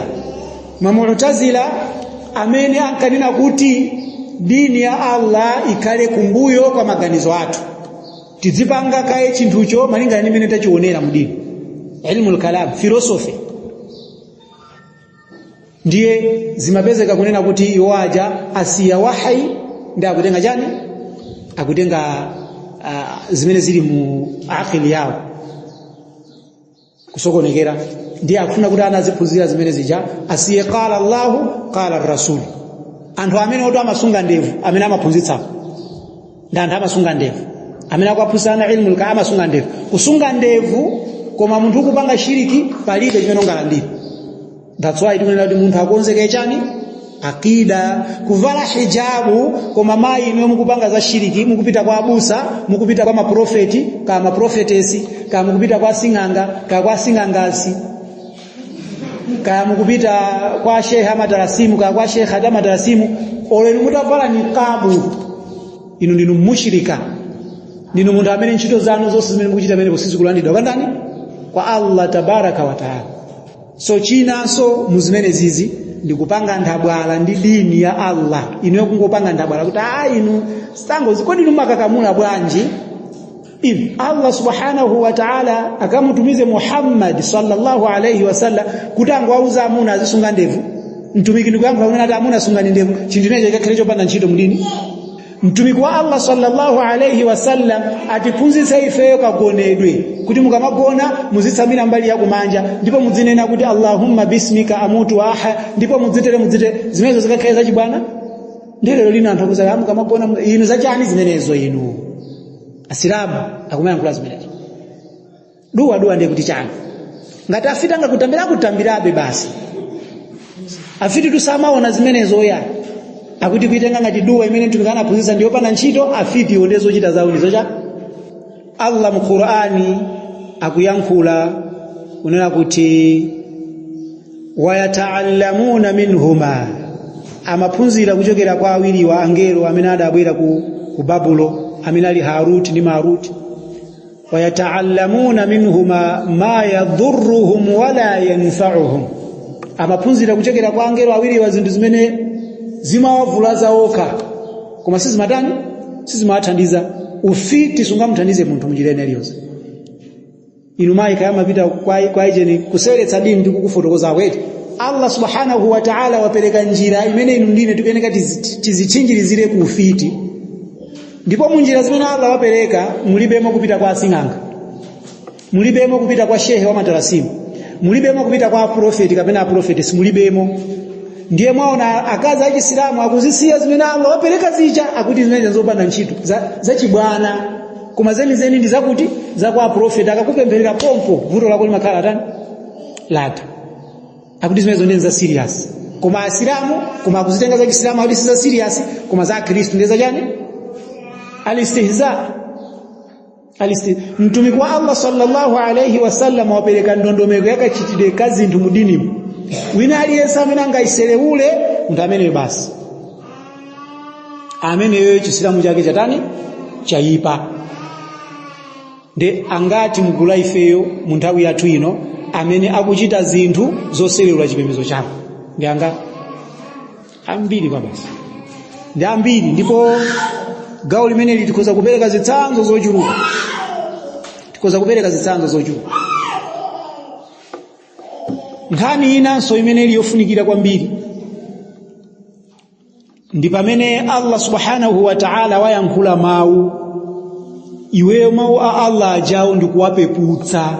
Mamu'tazila amene ankanena kuti dini ya Allah ikhale kumbuyo kwa maganizo athu, tidzipanga kaye chinthucho malingana ndi mmene tachionera mu dini. Ilmul kalam, philosophy. Ndiye zimapezeka kunena kuti iwo aja asiya wahayi ndi akutenga chani, akutenga zimene zili mu akili yawo kusokonekera. Ndiye akufuna kuti ana aziphunzira zimene zija, asiye qala Allahu qala Rasul. Anthu amene oti amasunga ndevu, amene amaphunzitsa ndi anthu amasunga ndevu, amene akuwaphunzitsa ana ilmu ka amasunga ndevu. Kusunga ndevu koma munthu ukupanga shiriki, palibe chimene ungalandire. That's why tikunena kuti munthu akonzeke chani, akida, kuvala hijabu. Koma mayi inuyo mukupanga za shiriki, mukupita kwa abusa, mukupita kwa maprofeti ka maprofetesi, ka mukupita kwa sing'anga ka kwa sing'angasi, kaya mukupita kwa shehe amatarasimu ka kwa shehe amatarasimu, olo inu mutavala niqabu, inu ndinu mushrika, ndinu munthu amene ntchito zanu zonse zimene mukuchita pamenepo sizikulandidwa kwa ndani? Kwa Allah tabaraka wa taala. So chinanso muzimene zizi ndikupanga nthabwala ndi dini ya Allah. Inuyo kungopanga nthabwala kuti a inu sangozi, kodi inu makakamula bwanji? Inu Allah subhanahu wa ta'ala akamutumize Muhammad sallallahu alayhi wasallam kuti angowauza amuna azisunga ndevu, mtumiki ndikuyankhula kunena kuti amuna sungani ndevu, chinthu chimenecho chikakhale chopanda ntchito mudini. Mtumiki wa Allah sallallahu alayhi wasallam atiphunzitse ifeyo kagonedwe, kuti mukamagona muzitsamira mbali ya kumanja, ndipo mudzinena kuti Allahumma bismika amutu wa ahya, ndipo mudzitere mudzitere, zimenezo zikakhale zachibwana. Ndi lero lino anthu akuza mukamagona, inu zachani zimenezo? Inu Asilamu akumayankhula zimenezo. Duwa duwa ndiye kuti chani? Ngati afiti angakutambira, akutambirabe basi. Afiti tusamaona zimenezo ya akuti kuitenga ngati duwa imene mtumiki anaphunzitsa ndiyopanda ntchito. Afiti iwo ndiye zochita zawo ndizocha. Allah mu Qur'ani akuyankhula kunena kuti wayataallamuna minhuma, amaphunzira kuchokera kwa awiriwa angelo amene adabwera ku Babulo, amene ali Haruti ndi Maruti. Wayataallamuna minhuma ma yadhurruhum wala yanfa'uhum, amaphunzira kuchokera kwa angelo awiriwa zinthu zimene zimawavulaza okha koma sizimatani, sizimawathandiza. Ufiti sungamuthandize munthu munjira ina iliyonse. Inu mayi kaya mapita kwa ijeni kuseweretsa dini ndi kukufotokoza kweti Allah subhanahu wa ta'ala wapereka njira imene inu ndine tikuyeneka tizitchinjirizire ku ufiti, ndipo munjira zimene Allah wapereka mulibemo kupita kwa asing'anga, mulibemo kupita kwa shehe wa matarasimu, mulibemo kupita kwa aprofeti kapena aprofetesi, mulibemo. Ndiye mwaona akazi achisilamu akuzisiya zimene Allah wapereka zija, akuti zimene zopanda ntchito zachibwana, koma zenizeni ndi zakuti za kwa aprofeti, akakupempherera pompo vuto lako limakhala tani, latha. Akuti zimenezo ndi za serious, koma asilamu koma akuzitenga za chisilamu akuti si za serious, koma za akhristu ndi zachani? Alistihza, alisti. Mtumiki wa Allah sallallahu alayhi wasallam wapereka ndondomeko yakachitidwe ka zinthu mu dinimu. Wina aliyense amene angayiselewule, munthu ameneyo basi, ameneyo chisilamu chake chatani, chayipa. Ndi angati mugula ifeyo mu nthawi yathu ino amene akuchita zinthu zoselewula chipembedzo chawo? Ndi anga ambiri kwa basi, ndi ambiri. Ndipo gawo limeneli tikhoza kupereka zitsanzo zochuluka, tikhoza kupereka zitsanzo zochuluka. Nkhani inanso imene ili yofunikira kwambiri ndi pamene Allah subhanahu wa ta'ala wayankhula mawu, iweyo mawu a Allah ajawo ndi kuwapeputsa,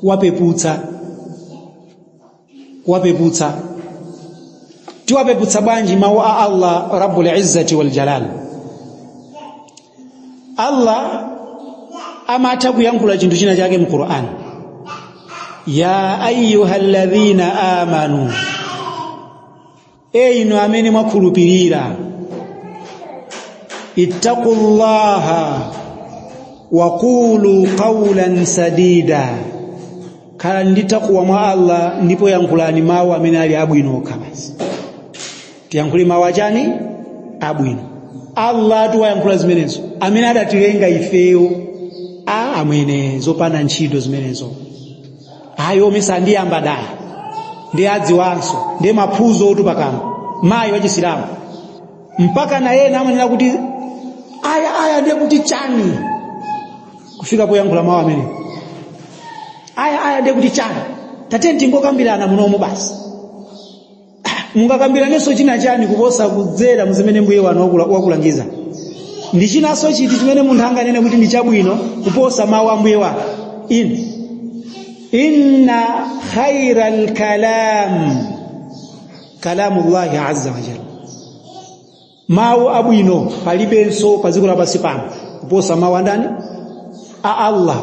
kuwapeputsa, kuwapeputsa. Tiwapeputsa bwanji mawu a Allah rabbul izzati wal jalal? Allah amatha kuyankhula chinthu china chake mu Qur'an, ya ayyuhalladhina amanu. E inu amene mwakhulupirira, ittaqullaha wa qulu qawlan sadida, khalani ndi takuwa mwa Allah ndipo yankhulani mawu amene ali abwino okha basi. Tiyankhule mawu achani? Abwino. Allah atiwayankhula zimenezo, amene adatilenga ifeyo. A amwene, zopanda ntchito zimenezo. Ayi, omwe andiyamba dala ndi adziwanso ndi maphuzo otu pakamwa mayi wachisilamu, mpaka na ena amanena kuti aya aya ndiye kuti chani, kufika poyankhula mawu amene aya aya ndiye kuti chani. Tatiyeni tingokambirana munomu basi. Mungakambiranenso china chani kuposa kudzera muzimene mbuye wanu wakulangiza? Ndi chinanso chiti chimene munthu anganene kuti ndi chabwino kuposa mawu a mbuye wake? Inna khaira lkalam kalamullahi azza wa jalla, mawu abwino palibenso pa dziko lapansi pano kuposa mawu andani? A Allah.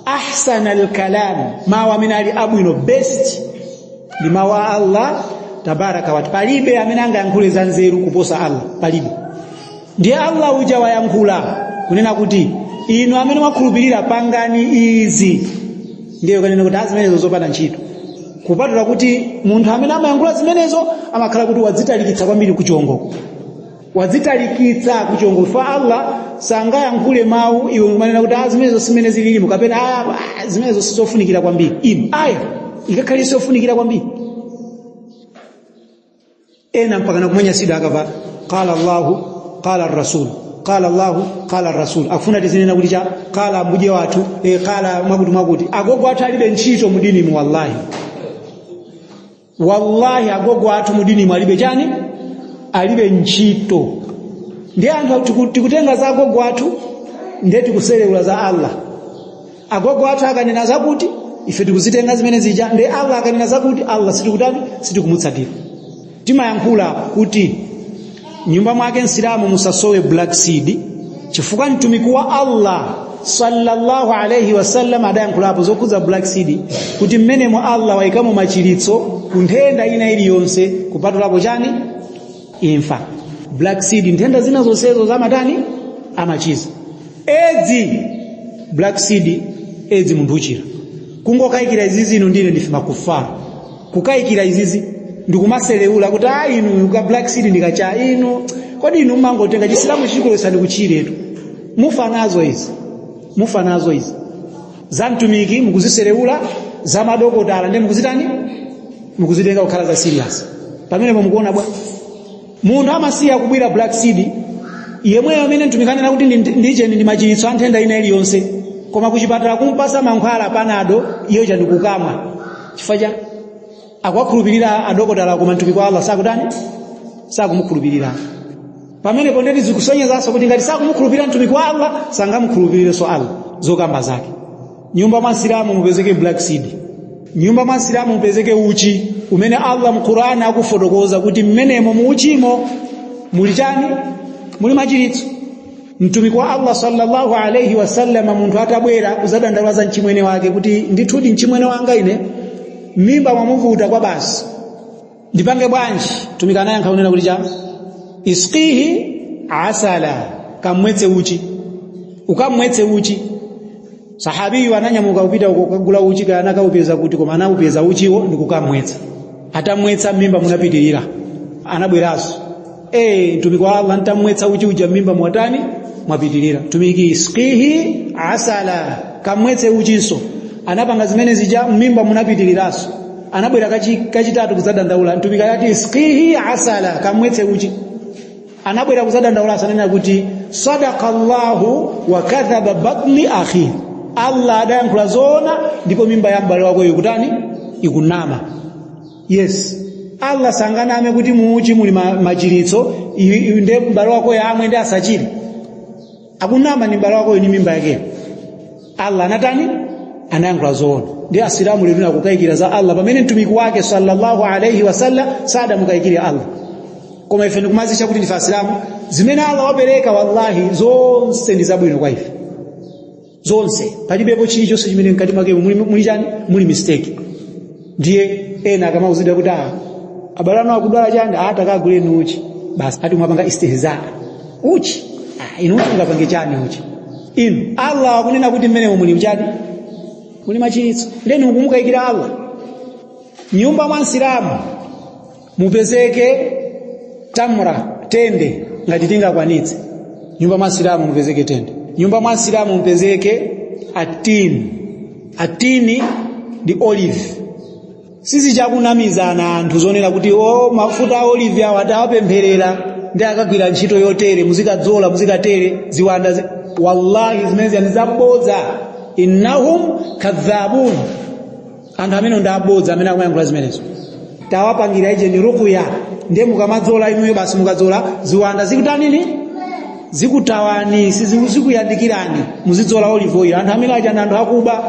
Ahsana alkalam, mawu amene ali abwino, best, ndi mawu a Allah tabaraka wa. Palibe amene angayankhule za nzeru kuposa Allah, palibe. Ndiye Allah uja wayankhula kunena kuti inu amene mwakhulupirira, pangani izi. Ndiye ukanena kuti azimenezo zopanda ntchito, kupatula kuti munthu amene amayankhula zimenezo amakhala kuti wadzitalikitsa kwambiri kuchiongoko, wadzitalikitsa kuchiongoko. Fa Allah sangayankhule mawu iwe umanena kuti zimenezo simene zililimo, kapena zimenezo sizofunikira kwambiri. Inu aya ikakhale sizofunikira kwambiri, ena mpaka nakumanyasidwa akava qala Allahu qala rasul, qala Allahu qala rasul. Akufuna tizinena kuti cha qala mbuje wathu, qala mwakuti mwakuti. Agogo athu alibe ntchito mudinimu, wallahi wallahi, agogo athu mudinimu alibe chani? Alibe ntchito. Ndiye anthu tikutenga za agogo athu, ndiye tikuselewula za Allah. Agogo athu akanena zakuti, ife tikuzitenga zimene zija, ndiye Allah akanena zakuti, Allah sitikutani? Sitikumutsatira. Timayankhula kuti nyumba mwake msilamu musasowe black seed, chifukwa mtumiki wa Allah sallallahu alayhi wasallam adayankhulapo zokhudza black seed kuti mmenemo Allah wayikamo machiritso ku nthenda ina iliyonse kupatulapo chani? Imfa. Black seed, nthenda zina zonsezo zamatani? Amachiza. Edzi, black seed, edzi munthu uchira. Kungokayikira izizi, inu ndine ndife makufara. Kukayikira izizi ndikumaselewula kuti a inu ka black seed ndikacha inu, kodi inu mmangotenga chisilamu chikulesani kuchiretu? Mufa nazo izi, mufa nazo izi. Za mtumiki mukuziselewula, za madokotala ndi mukuzitani? Mukuzitenga kukhala za serious. Pamenepo mukuona bwa munthu amasiya kubwira black seed yemweyo amene mtumiki anena kuti ndicheni ndi machiritso a nthenda ina iliyonse, koma kuchipatala kumpasa mankhwala panado, iyo chandikukamwa. Chifukwa cha akuwakhulupirira adokotala, koma mtumiki wa Allah sakutani? Sakumukhulupirira. Pamenepo ndeti zikusonyezanso kuti ngati sakumukhulupirira mtumiki wa Allah, sangamukhulupirirenso Allah zokamba zake. Nyumba mwa Msilamu mupezeke black seed, nyumba mwa Msilamu mupezeke uchi umene Allah mu Qur'an akufotokoza kuti mmenemo mu uchimo muli chani? Muli machiritso. Mtumiki wa Allah sallallahu alayhi wasallam, munthu atabwera kuzadandaula za mchimwene wake kuti ndithudi mchimwene wanga ine mimba mwamuvuta kwa basi, ndipange bwanji? Mtumiki anayankha kunena kuti cha isqihi asala, kamwetse uchi, ukamwetse uchi. Sahabiyu ananyamuka kupita uko kukagula uchi, kana anakaupeza kuti, koma anaupeza uchiwo ndikukamwetsa. Atamwetsa, mimba munapitirira. Anabweranso, mtumiki wa Allah, ntamwetsa uchi uja mimba mwatani? Mwapitirira. Mtumiki, isqihi asala, kamwetse uchinso. Anapanga zimene zija, mimba munapitiriranso. Anabwera kachitatu kuzadandaula. Mtumiki anati isqihi asala, kamwetse uchi. Anabwera kuzadandaula, ananena kuti sadaqa Allahu wa kadhaba batni akhi, Allah adayankhula zoona ndipo mimba ya m'bale wako ikutani? Ikunama. Yes, Allah sanganame kuti muuchi muli machiritso, nde m'bale wako yamwe ndi asachire. Akunama ni m'bale wako ni mimba yake. Allah anatani? Anayankhula zoona. Ndi asilamu lero akukayikira za Allah, pamene mtumiki wake sallallahu alayhi wasallam sadamukayikire Allah. Koma ife ndikumazisha kuti ndife asilamu. Zimene Allah wapereka, wallahi, zonse ndi zabwino kwa ife, zonse. Palibepo chilichonse chimene mkati mwake muli chani? Muli mistake. Ndiye ena akamauzidwa kuti Abale anu akudwala chani? Ah, takaguleni uchi basi. Ati mwapanga istihza uchi. Ah, inu uchi ungapange chani uchi? Inu Allah akunena kuti mmenemo muli chani? Muli machiritso. Leni mukumukayikira Allah. Nyumba mwa Msilamu mupezeke tamra, tende, ngati tingakwanitse. Nyumba mwa Msilamu mupezeke tende, nyumba mwa Msilamu mupezeke atini. Atini ndi olive. Sizichakunamizana anthu zonena kuti o mafuta a olive awo atawapempherera ndi akagwira ntchito yotere, muzikadzola, muzikatere ziwanda wallahi zimenezi ndi zabodza. Innahum kadhabun, anthu amene ndi abodza amene akumayankhula zimenezo. Tawapangira ije ni ruqya, ndiye mukamadzola inuyo basi, mukadzola ziwanda zikutanini? Zikutawani, sizikuyandikirani. Muzidzola olive oil. Anthu amene aja ndi anthu akuba,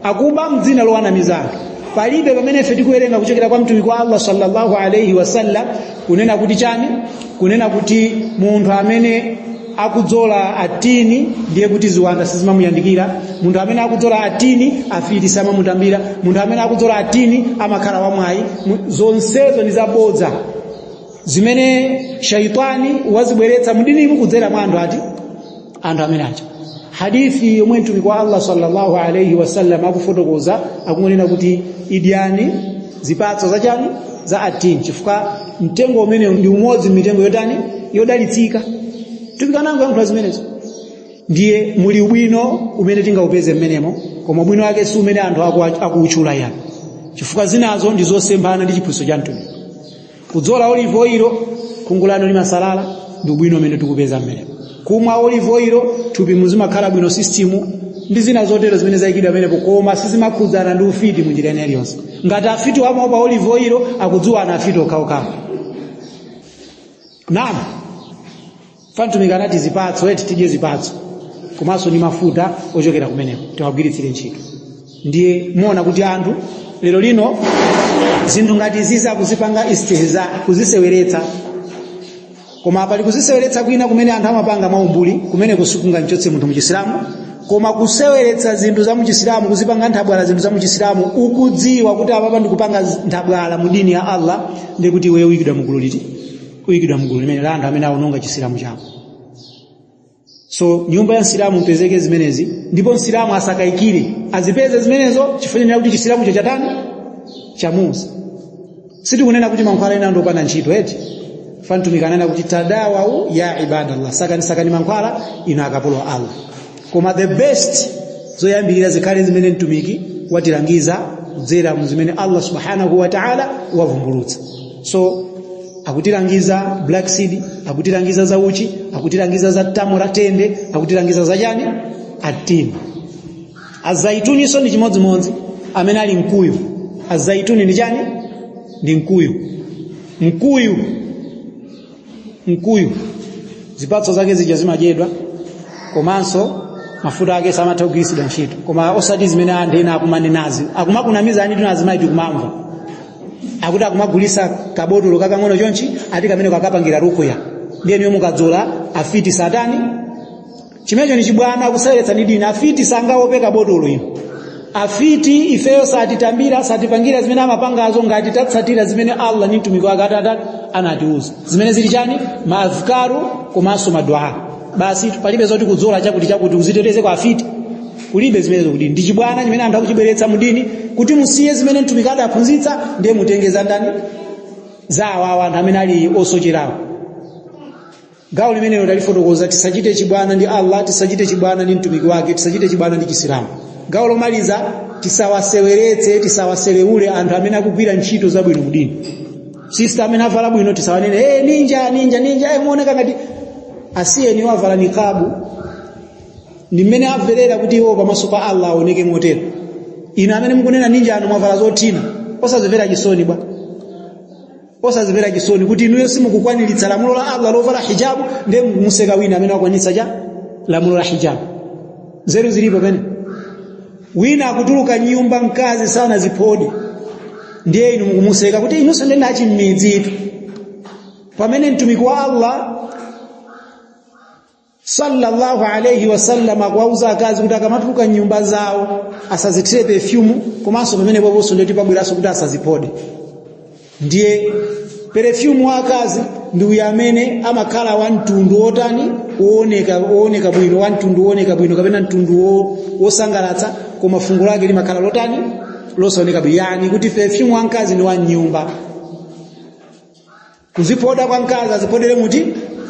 akuba mdzina lowanamiza anthu. Palibe pamene ife tikuwerenga kuchokera kwa mtumiki wa Allah sallallahu alaihi wasallam kunena kuti chani, kunena kuti munthu amene akudzola atini ndiye kuti ziwanda sizimamuyandikira, munthu amene akudzola atini afiti samamutambira, munthu amene akudzola atini amakhala wamwayi. Zonsezo ndi zabodza zimene shaitani wazibweretsa mudinimu kudzera mwa anthu ati anthu amene aja. Hadithi yomwe mtumiki wa Allah sallallahu alaihi wasallam akufotokoza akunena kuti idyani zipatso zachani? Za atini, chifukwa mtengo umene ndi umodzi mitengo yotani? Yodalitsika. Mtumiki anangoyankhula zimenezo. Ndiye muli ubwino umene tingaupeze mmenemo, koma ubwino wake si umene anthu akuutchula yani, chifukwa zinazo ndi zosemphana ndi chiphunzitso cha mtumiki. Kudzola olive oil khungu lanu limasalala, ndi ubwino umene tikupeza mmenemo. Kumwa olive oil thupi muzimakhala bwino, system ndi zina zotero zimene zayikidwa pamenepo, koma sizimakhudzana ndi ufiti munjira ina iliyonse. Ngati afiti amaopa olive oil, akudziwana afiti okhaokhawo. Naam, mtumiki anati zipatso eti tidye zipatso komanso ndi mafuta ochokera kumeneko tiwagwiritsire ntchito. Ndiye muona kuti anthu lero lino zinthu ngati izizi akuzipanga istihza, kuziseweretsa. Koma pali kuziseweretsa kwina kumene anthu amapanga mwaumbuli, kumene kusikungamchotse munthu muchisilamu. Koma kuseweretsa zinthu za muchisilamu, kuzipanga nthabwala zinthu za muchisilamu, ukudziwa kuti apapa ndikupanga nthabwala mu dini ya Allah, ndiye kuti iweyo uyikidwa mugulu liti? Uyikidwa mugulu limene la anthu amene aononga chisilamu chawo. So nyumba ya msilamu mpezeke zimenezi, ndipo msilamu asakayikire, azipeze zimenezo, chifukwa kuti chisilamu chatani? Chamuza. Sitikunena kuti mankhwala ena ndopanda ntchito eti. Mtumiki ananena kuti tadawau ya ibadallah, sakani sakani mankhwala inu akapolo a Allah, koma the best zoyambirira zikhale zimene mtumiki watilangiza kudzera mu zimene Allah subhanahu wa ta'ala wavumbulutsa. So akutilangiza black seed, akutilangiza za uchi, akutilangiza za tamura tende, akutilangiza za chani? Atini. Azaituni so ndi chimodzimodzi amene ali mkuyu. Azaituni ndi chani? Ndi mkuyu. Mkuyu, mkuyu zipatso zake zija zimadyedwa, komanso mafuta ake samatha kugwiritsidwa ntchito, koma osati zimene anthu ena akumanenazi, akumakunamiza ani tuna azimayi tikumamva akuti akumagulisa kabotolo kakang'ono chonchi, ati kamene kakapangira rukuya, ndiye niyo mukadzola afiti satani. Chimenecho ni chibwana, akuseweretsa ndi dini. Afiti sangaope kabotolo ino. Afiti ifeyo satitambira, satipangira zimene amapangazo ngati tatsatira zimene Allah ndi mtumiki wake atata anatiuza, zimene zili chani? Maazkaru komanso madua basi. Palibe zoti kudzola chakuti chakuti uziteteze kwa afiti, kulibe zimenezo kudini. Ndi chibwana chimene anthu akuchibweretsa mudini kuti musiye zimene mtumiki adaphunzitsa, ndiye mutenge za ndani? Za awawa anthu amene ali osocherawo. Gawo limenelo talifotokoza: tisachite chibwana ndi Allah, tisachite chibwana ndi mtumiki wake, tisachite chibwana ndi chisilamu. Gawo lomaliza, tisawaseweretse, tisawaselewule anthu amene akugwira ntchito zabwino mudini. Sister amene avala bwino tisawanene, hey, ninja ninja ninja, hey, muoneka ngati. Asiyeni wavala nikabu ndi mmene amverera kuti iwo pamaso pa Allah aoneke motero. Inu amene mukunena ninja anu mwavala zothina, osazimvera chisoni bwa, osazimvera chisoni kuti inuyo simukukwaniritsa lamulo la Allah lovala hijabu, ndiye mukuseka wina amene wakwanitsa cha lamulo la hijabu. Nzeru zilipo pene wina akutuluka nyumba mkazi sana ziphodi, ndiye inu mukumuseka kuti inunso ndende achimmidzitu, pamene mtumiki wa Allah sallallahu alayhi wasallam akuwauza akazi kuti akamatuluka nyumba zawo asazithire perfume, komanso pamene poponso ndeti pabweranso kuti asaziphode. Ndiye perfume wa akazi ndi uyo amene amakhala wa mtundu wotani? Wooneka bwino, wa mtundu wooneka bwino kapena mtundu wosangalatsa, koma fungo lake limakhala lotani? Losaoneka bwino. Yani kuti perfume wa mkazi ndi wa nyumba. Kuzipoda kwa mkazi azipodere muti?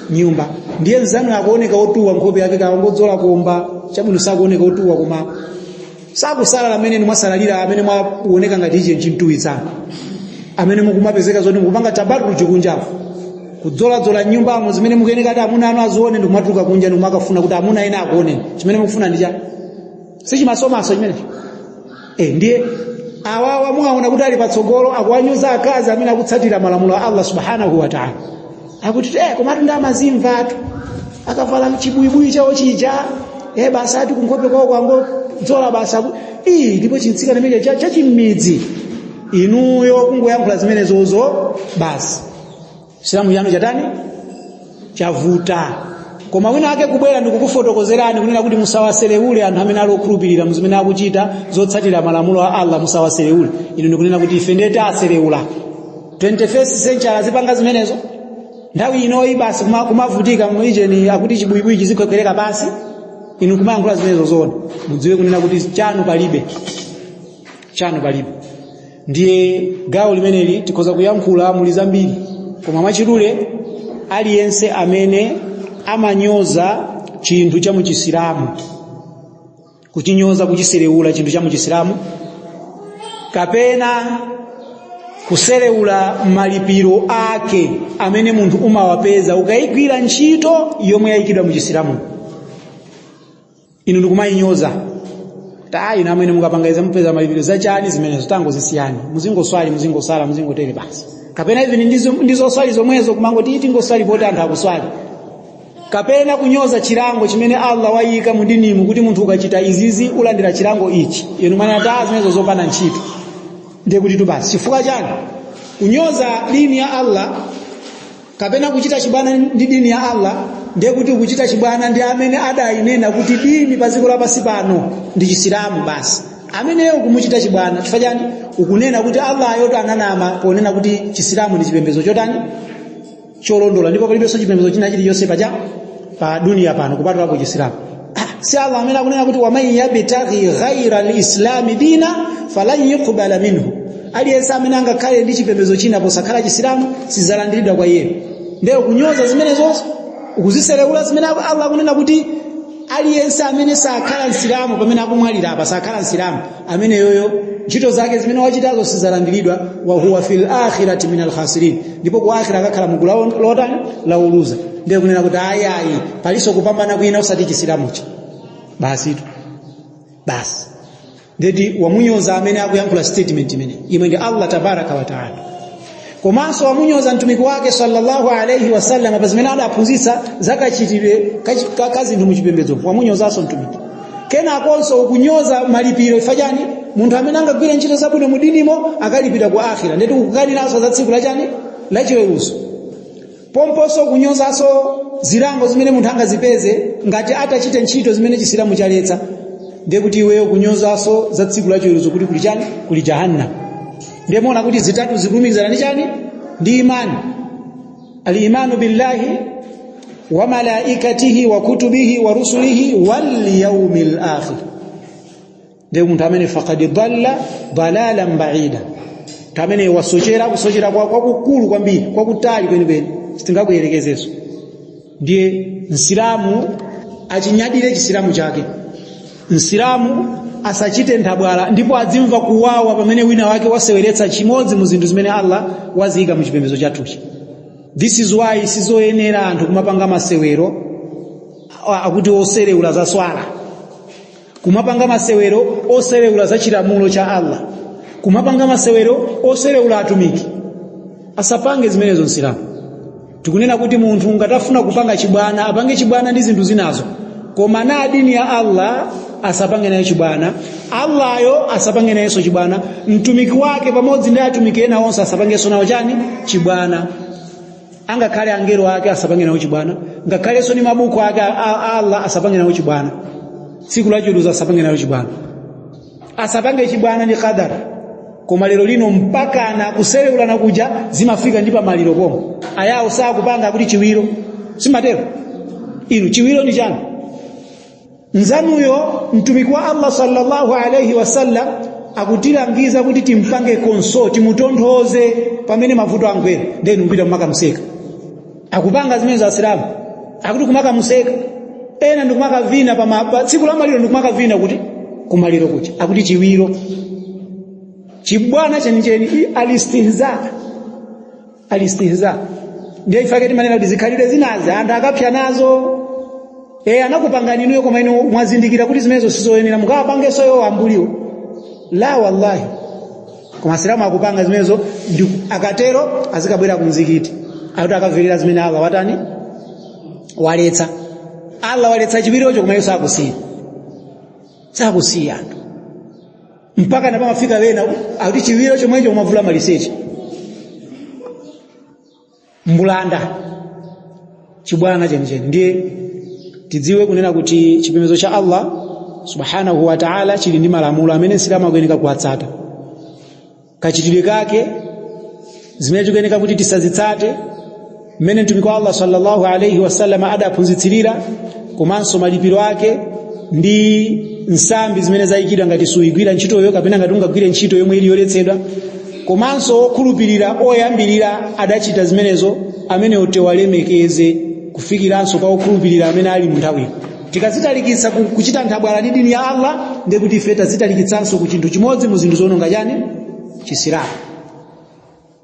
Nyumba. Ndiye mzanu akuoneka otuwa nkhope yake, kawangodzola komba chabwino, sakuoneka otuwa koma sakusalala amene mwasalalira, amene mwaoneka ngati ichi nchimtuwitsana, amene mukumapezeka zoti mukupanga tabarruj kunjapo, kudzoladzola nyumbamo zimene mukuyeneka kuti amuna anu azione, ndikumatuluka kunja ndikumakafuna kuti amuna ena akuoneni. Chimene mukufuna ndi chani? Sichimasomaso chimenecho. Ndiye awawa muwaona kuti ali patsogolo, akuwanyoza akazi amene akutsatira malamulo a Allah subhanahu wa ta'ala. Akuti komatu ndi amazimvatu, akavala chibuyibui chawo chija, basi ati kunkhope kwawo kwangodzola basi ndipo chintsikana chimene chachimidzi. Inuyo kungoyankhula zimenezozo basi Chisilamu chanu chatani? Chavuta. Koma wina ake kubwera ndikukufotokozerani kunena kuti musawaselewule anthu amene ali okhulupirira muzimene akuchita zotsatira malamulo a Allah, musawaselewule. Inu ndikunena kuti ife ndiye taselewula. 21st century azipanga zimenezo nthawi inoyi basi kumavutika muijeni akuti chibuyibui chizikhwekhwereka basi. Inu kumayankhula zimenezo zoona, mudziwe kunena kuti chanu palibe, chanu palibe. Ndiye gawo limeneli tikhoza kuyankhula muli zambiri, koma mwachidule, aliyense amene amanyoza chinthu cha muchisilamu, kuchinyoza, kuchiselewula chinthu cha muchisilamu, kapena kuselewula malipiro ake amene munthu umawapeza ukayigwira ntchito yomwe yayikidwa muchisilamu, inu ndikumayinyoza ta inu amene mukapanga izi mupeza malipiro zachani zimenezo, tangozisiyani, muzingoswali, muzingosala, muzingotere basi. Kapena even ndizoswali zomwezo kumangoti tingoswali poti anthu akuswali. Kapena kunyoza chilango chimene Allah wayika mu dinimu kuti munthu ukachita izizi ulandira chilango ichi, inu mwana ta zimenezo zopanda ntchito, ndiye kuti tu basi. Chifukwa chani? Kunyoza dini ya Allah kapena kuchita chibwana ndi dini ya Allah, ndiye kuti ukuchita chibwana ndi amene adayinena kuti dini pa dziko lapansi pano ndi Chisilamu basi. Ameneyo kumuchita chibwana. Chifukwa chani? Ukunena kuti Allah ayoto ananama ponena kuti Chisilamu ndi chipembedzo chotani? Cholondola, ndipo palibenso chipembedzo china chilichonse pacha pa dunia pano kupatulapo Chisilamu. Si Allah amene akunena kuti waman yabtaghi ghaira lislami dina falan yuqbala minhu, aliyense amene angakhale ndi chipembedzo china posakhala Chisilamu sizalandiridwa kwa iye. Ndiye kunyoza zimenezonso, ukuziselewula zimene Allah akunena kuti aliyense amene sakhala Msilamu pamene akumwalira apa, sakhala Msilamu amene yoyo ntchito zake zimene wachitazo sizalandiridwa, wa huwa fil akhirati minal khasirin, ndipo ku akhira akakhala mugulu lotani? Lauluza. Ndiye kunena kuti ayi ayi, palinso kupambana kwina osati Chisilamuchi basi tu basi. Ndeti wamunyoza amene akuyankhula statement imene imwe ndi Allah tabaraka wa taala, komanso wamunyoza mtumiki wake sallallahu alayhi wasallam pa zimene adaphunzitsa zakachitidwe kazinthu muchipembedzo, wamunyozanso mtumiki. Kenakonso ukunyoza malipiro. Ifa chani? Munthu amene angagwire ntchito zabwino mu dinimo akalipira ku akhira, ndeti ukukaniranso za tsiku lachani? Lachiweruzo. Pomponso ukunyozanso zilango zimene munthu angazipeze ngati atachite ntchito zimene Chisilamu chaletsa, ndiye kuti iweyo kunyozanso za tsiku lachiweruzo kuti kuli chani? Kuli jahannam. Ndiye muona kuti zitatu zikulumikizana ndi chani? Ndi imani. Al-imanu billahi wa malaikatihi wa kutubihi wa rusulihi wal yawmil akhir. Ndiye munthu amene faqad dalla dalalan ba'ida, amene wasochera kusochera kwakukulu kwambiri, kwakutali kwenikweni, sitingakuyerekezenso. Ndiye Msilamu achinyadire Chisilamu chake, Msilamu asachite nthabwala, ndipo adzimva kuwawa pamene wina wake waseweretsa chimodzi mu zinthu zimene Allah waziyika mu chipembedzo chathuchi. This is why sizoyenera anthu kumapanga masewero akuti oserewula za swala, kumapanga masewero oserewula za chilamulo cha Allah, kumapanga masewero oserewula atumiki. Asapange zimenezo Msilamu. Tikunena kuti munthu ngatafuna kupanga chibwana, apange chibwana ndi zinthu zinazo, koma na dini ya Allah asapange nayo chibwana, Allahyo asapange nayenso chibwana, mtumiki wake pamodzi ndi atumiki ena onse asapangenso nawo chani? Chibwana. Angakhale angelo ake asapange nawo chibwana, ngakhalenso ndi mabuku ake a Allah asapange nawo chibwana, tsiku lachiweruzo asapange nawo chibwana, asapange chibwana ndi qadar. Koma lero lino mpakana kuselewulana kuja zimafika ndi pamaliro pomwe. Ayawo sakupanga, kuti chiwiro simatero. Inu, chiwiro ndi chani? Nzanuyo Mtumiki wa Allah sallallahu alaihi wasallam akutilangiza kuti timpange console, timutonthoze pamene mavuto angwera. Ndenu kupita kumakamuseka. Akupanga zimene za Asilamu, akuti kumakamuseka. Ena ndikumakavina pa tsiku la maliro, ndikumakavina kuti kumaliro kuja, akuti chiwiro. Chibwana chenicheni, alistihza, alistihza. Ndiye ifake timanena kuti zikhalidwe zinazi anthu akapsa nazo. Anakupangani inuyo, koma inu mwazindikira kuti zimenezo sizoyenera, mukawapangenso iwo ambuliwo? La, wallahi. Koma Asilamu akupanga zimenezo. Ndi akatero azikabwera ku mzikiti, akuti akamverera zimene Allah watani? Waletsa. Allah waletsa chiwirocho, koma iwo sakusiya, sakusiya anthu. Mpaka napamafika wena akuti chiwiro chomwecho umavula maliseche, mbulanda, chibwana chenicheni. Ndiye tidziwe kunena kuti chipembedzo cha Allah subhanahu wa ta'ala chili ndi malamulo amene Msilamu akuyeneka kuwatsata, kachitidwe kake, zimene tikuyeneka kuti tisazitsate, mmene Mtumiki wa Allah sallallahu alaihi wasallam adaphunzitsirira, komanso malipiro ake ndi nsambi zimene zayikidwa ngati suyigwira ntchitoyo kapena ngati ungagwire ntchito yomwe ili yoletsedwa. Komanso okhulupirira oyambirira adachita zimenezo, amene tiwalemekeze kufikiranso kwa okhulupirira amene ali mu nthawiyo. Tikazitalikitsa kuchita nthabwala ndi dini ya Allah, ndiye kuti ife tazitalikitsanso ku chinthu chimodzi mu zinthu zononga chani? Chisilamu.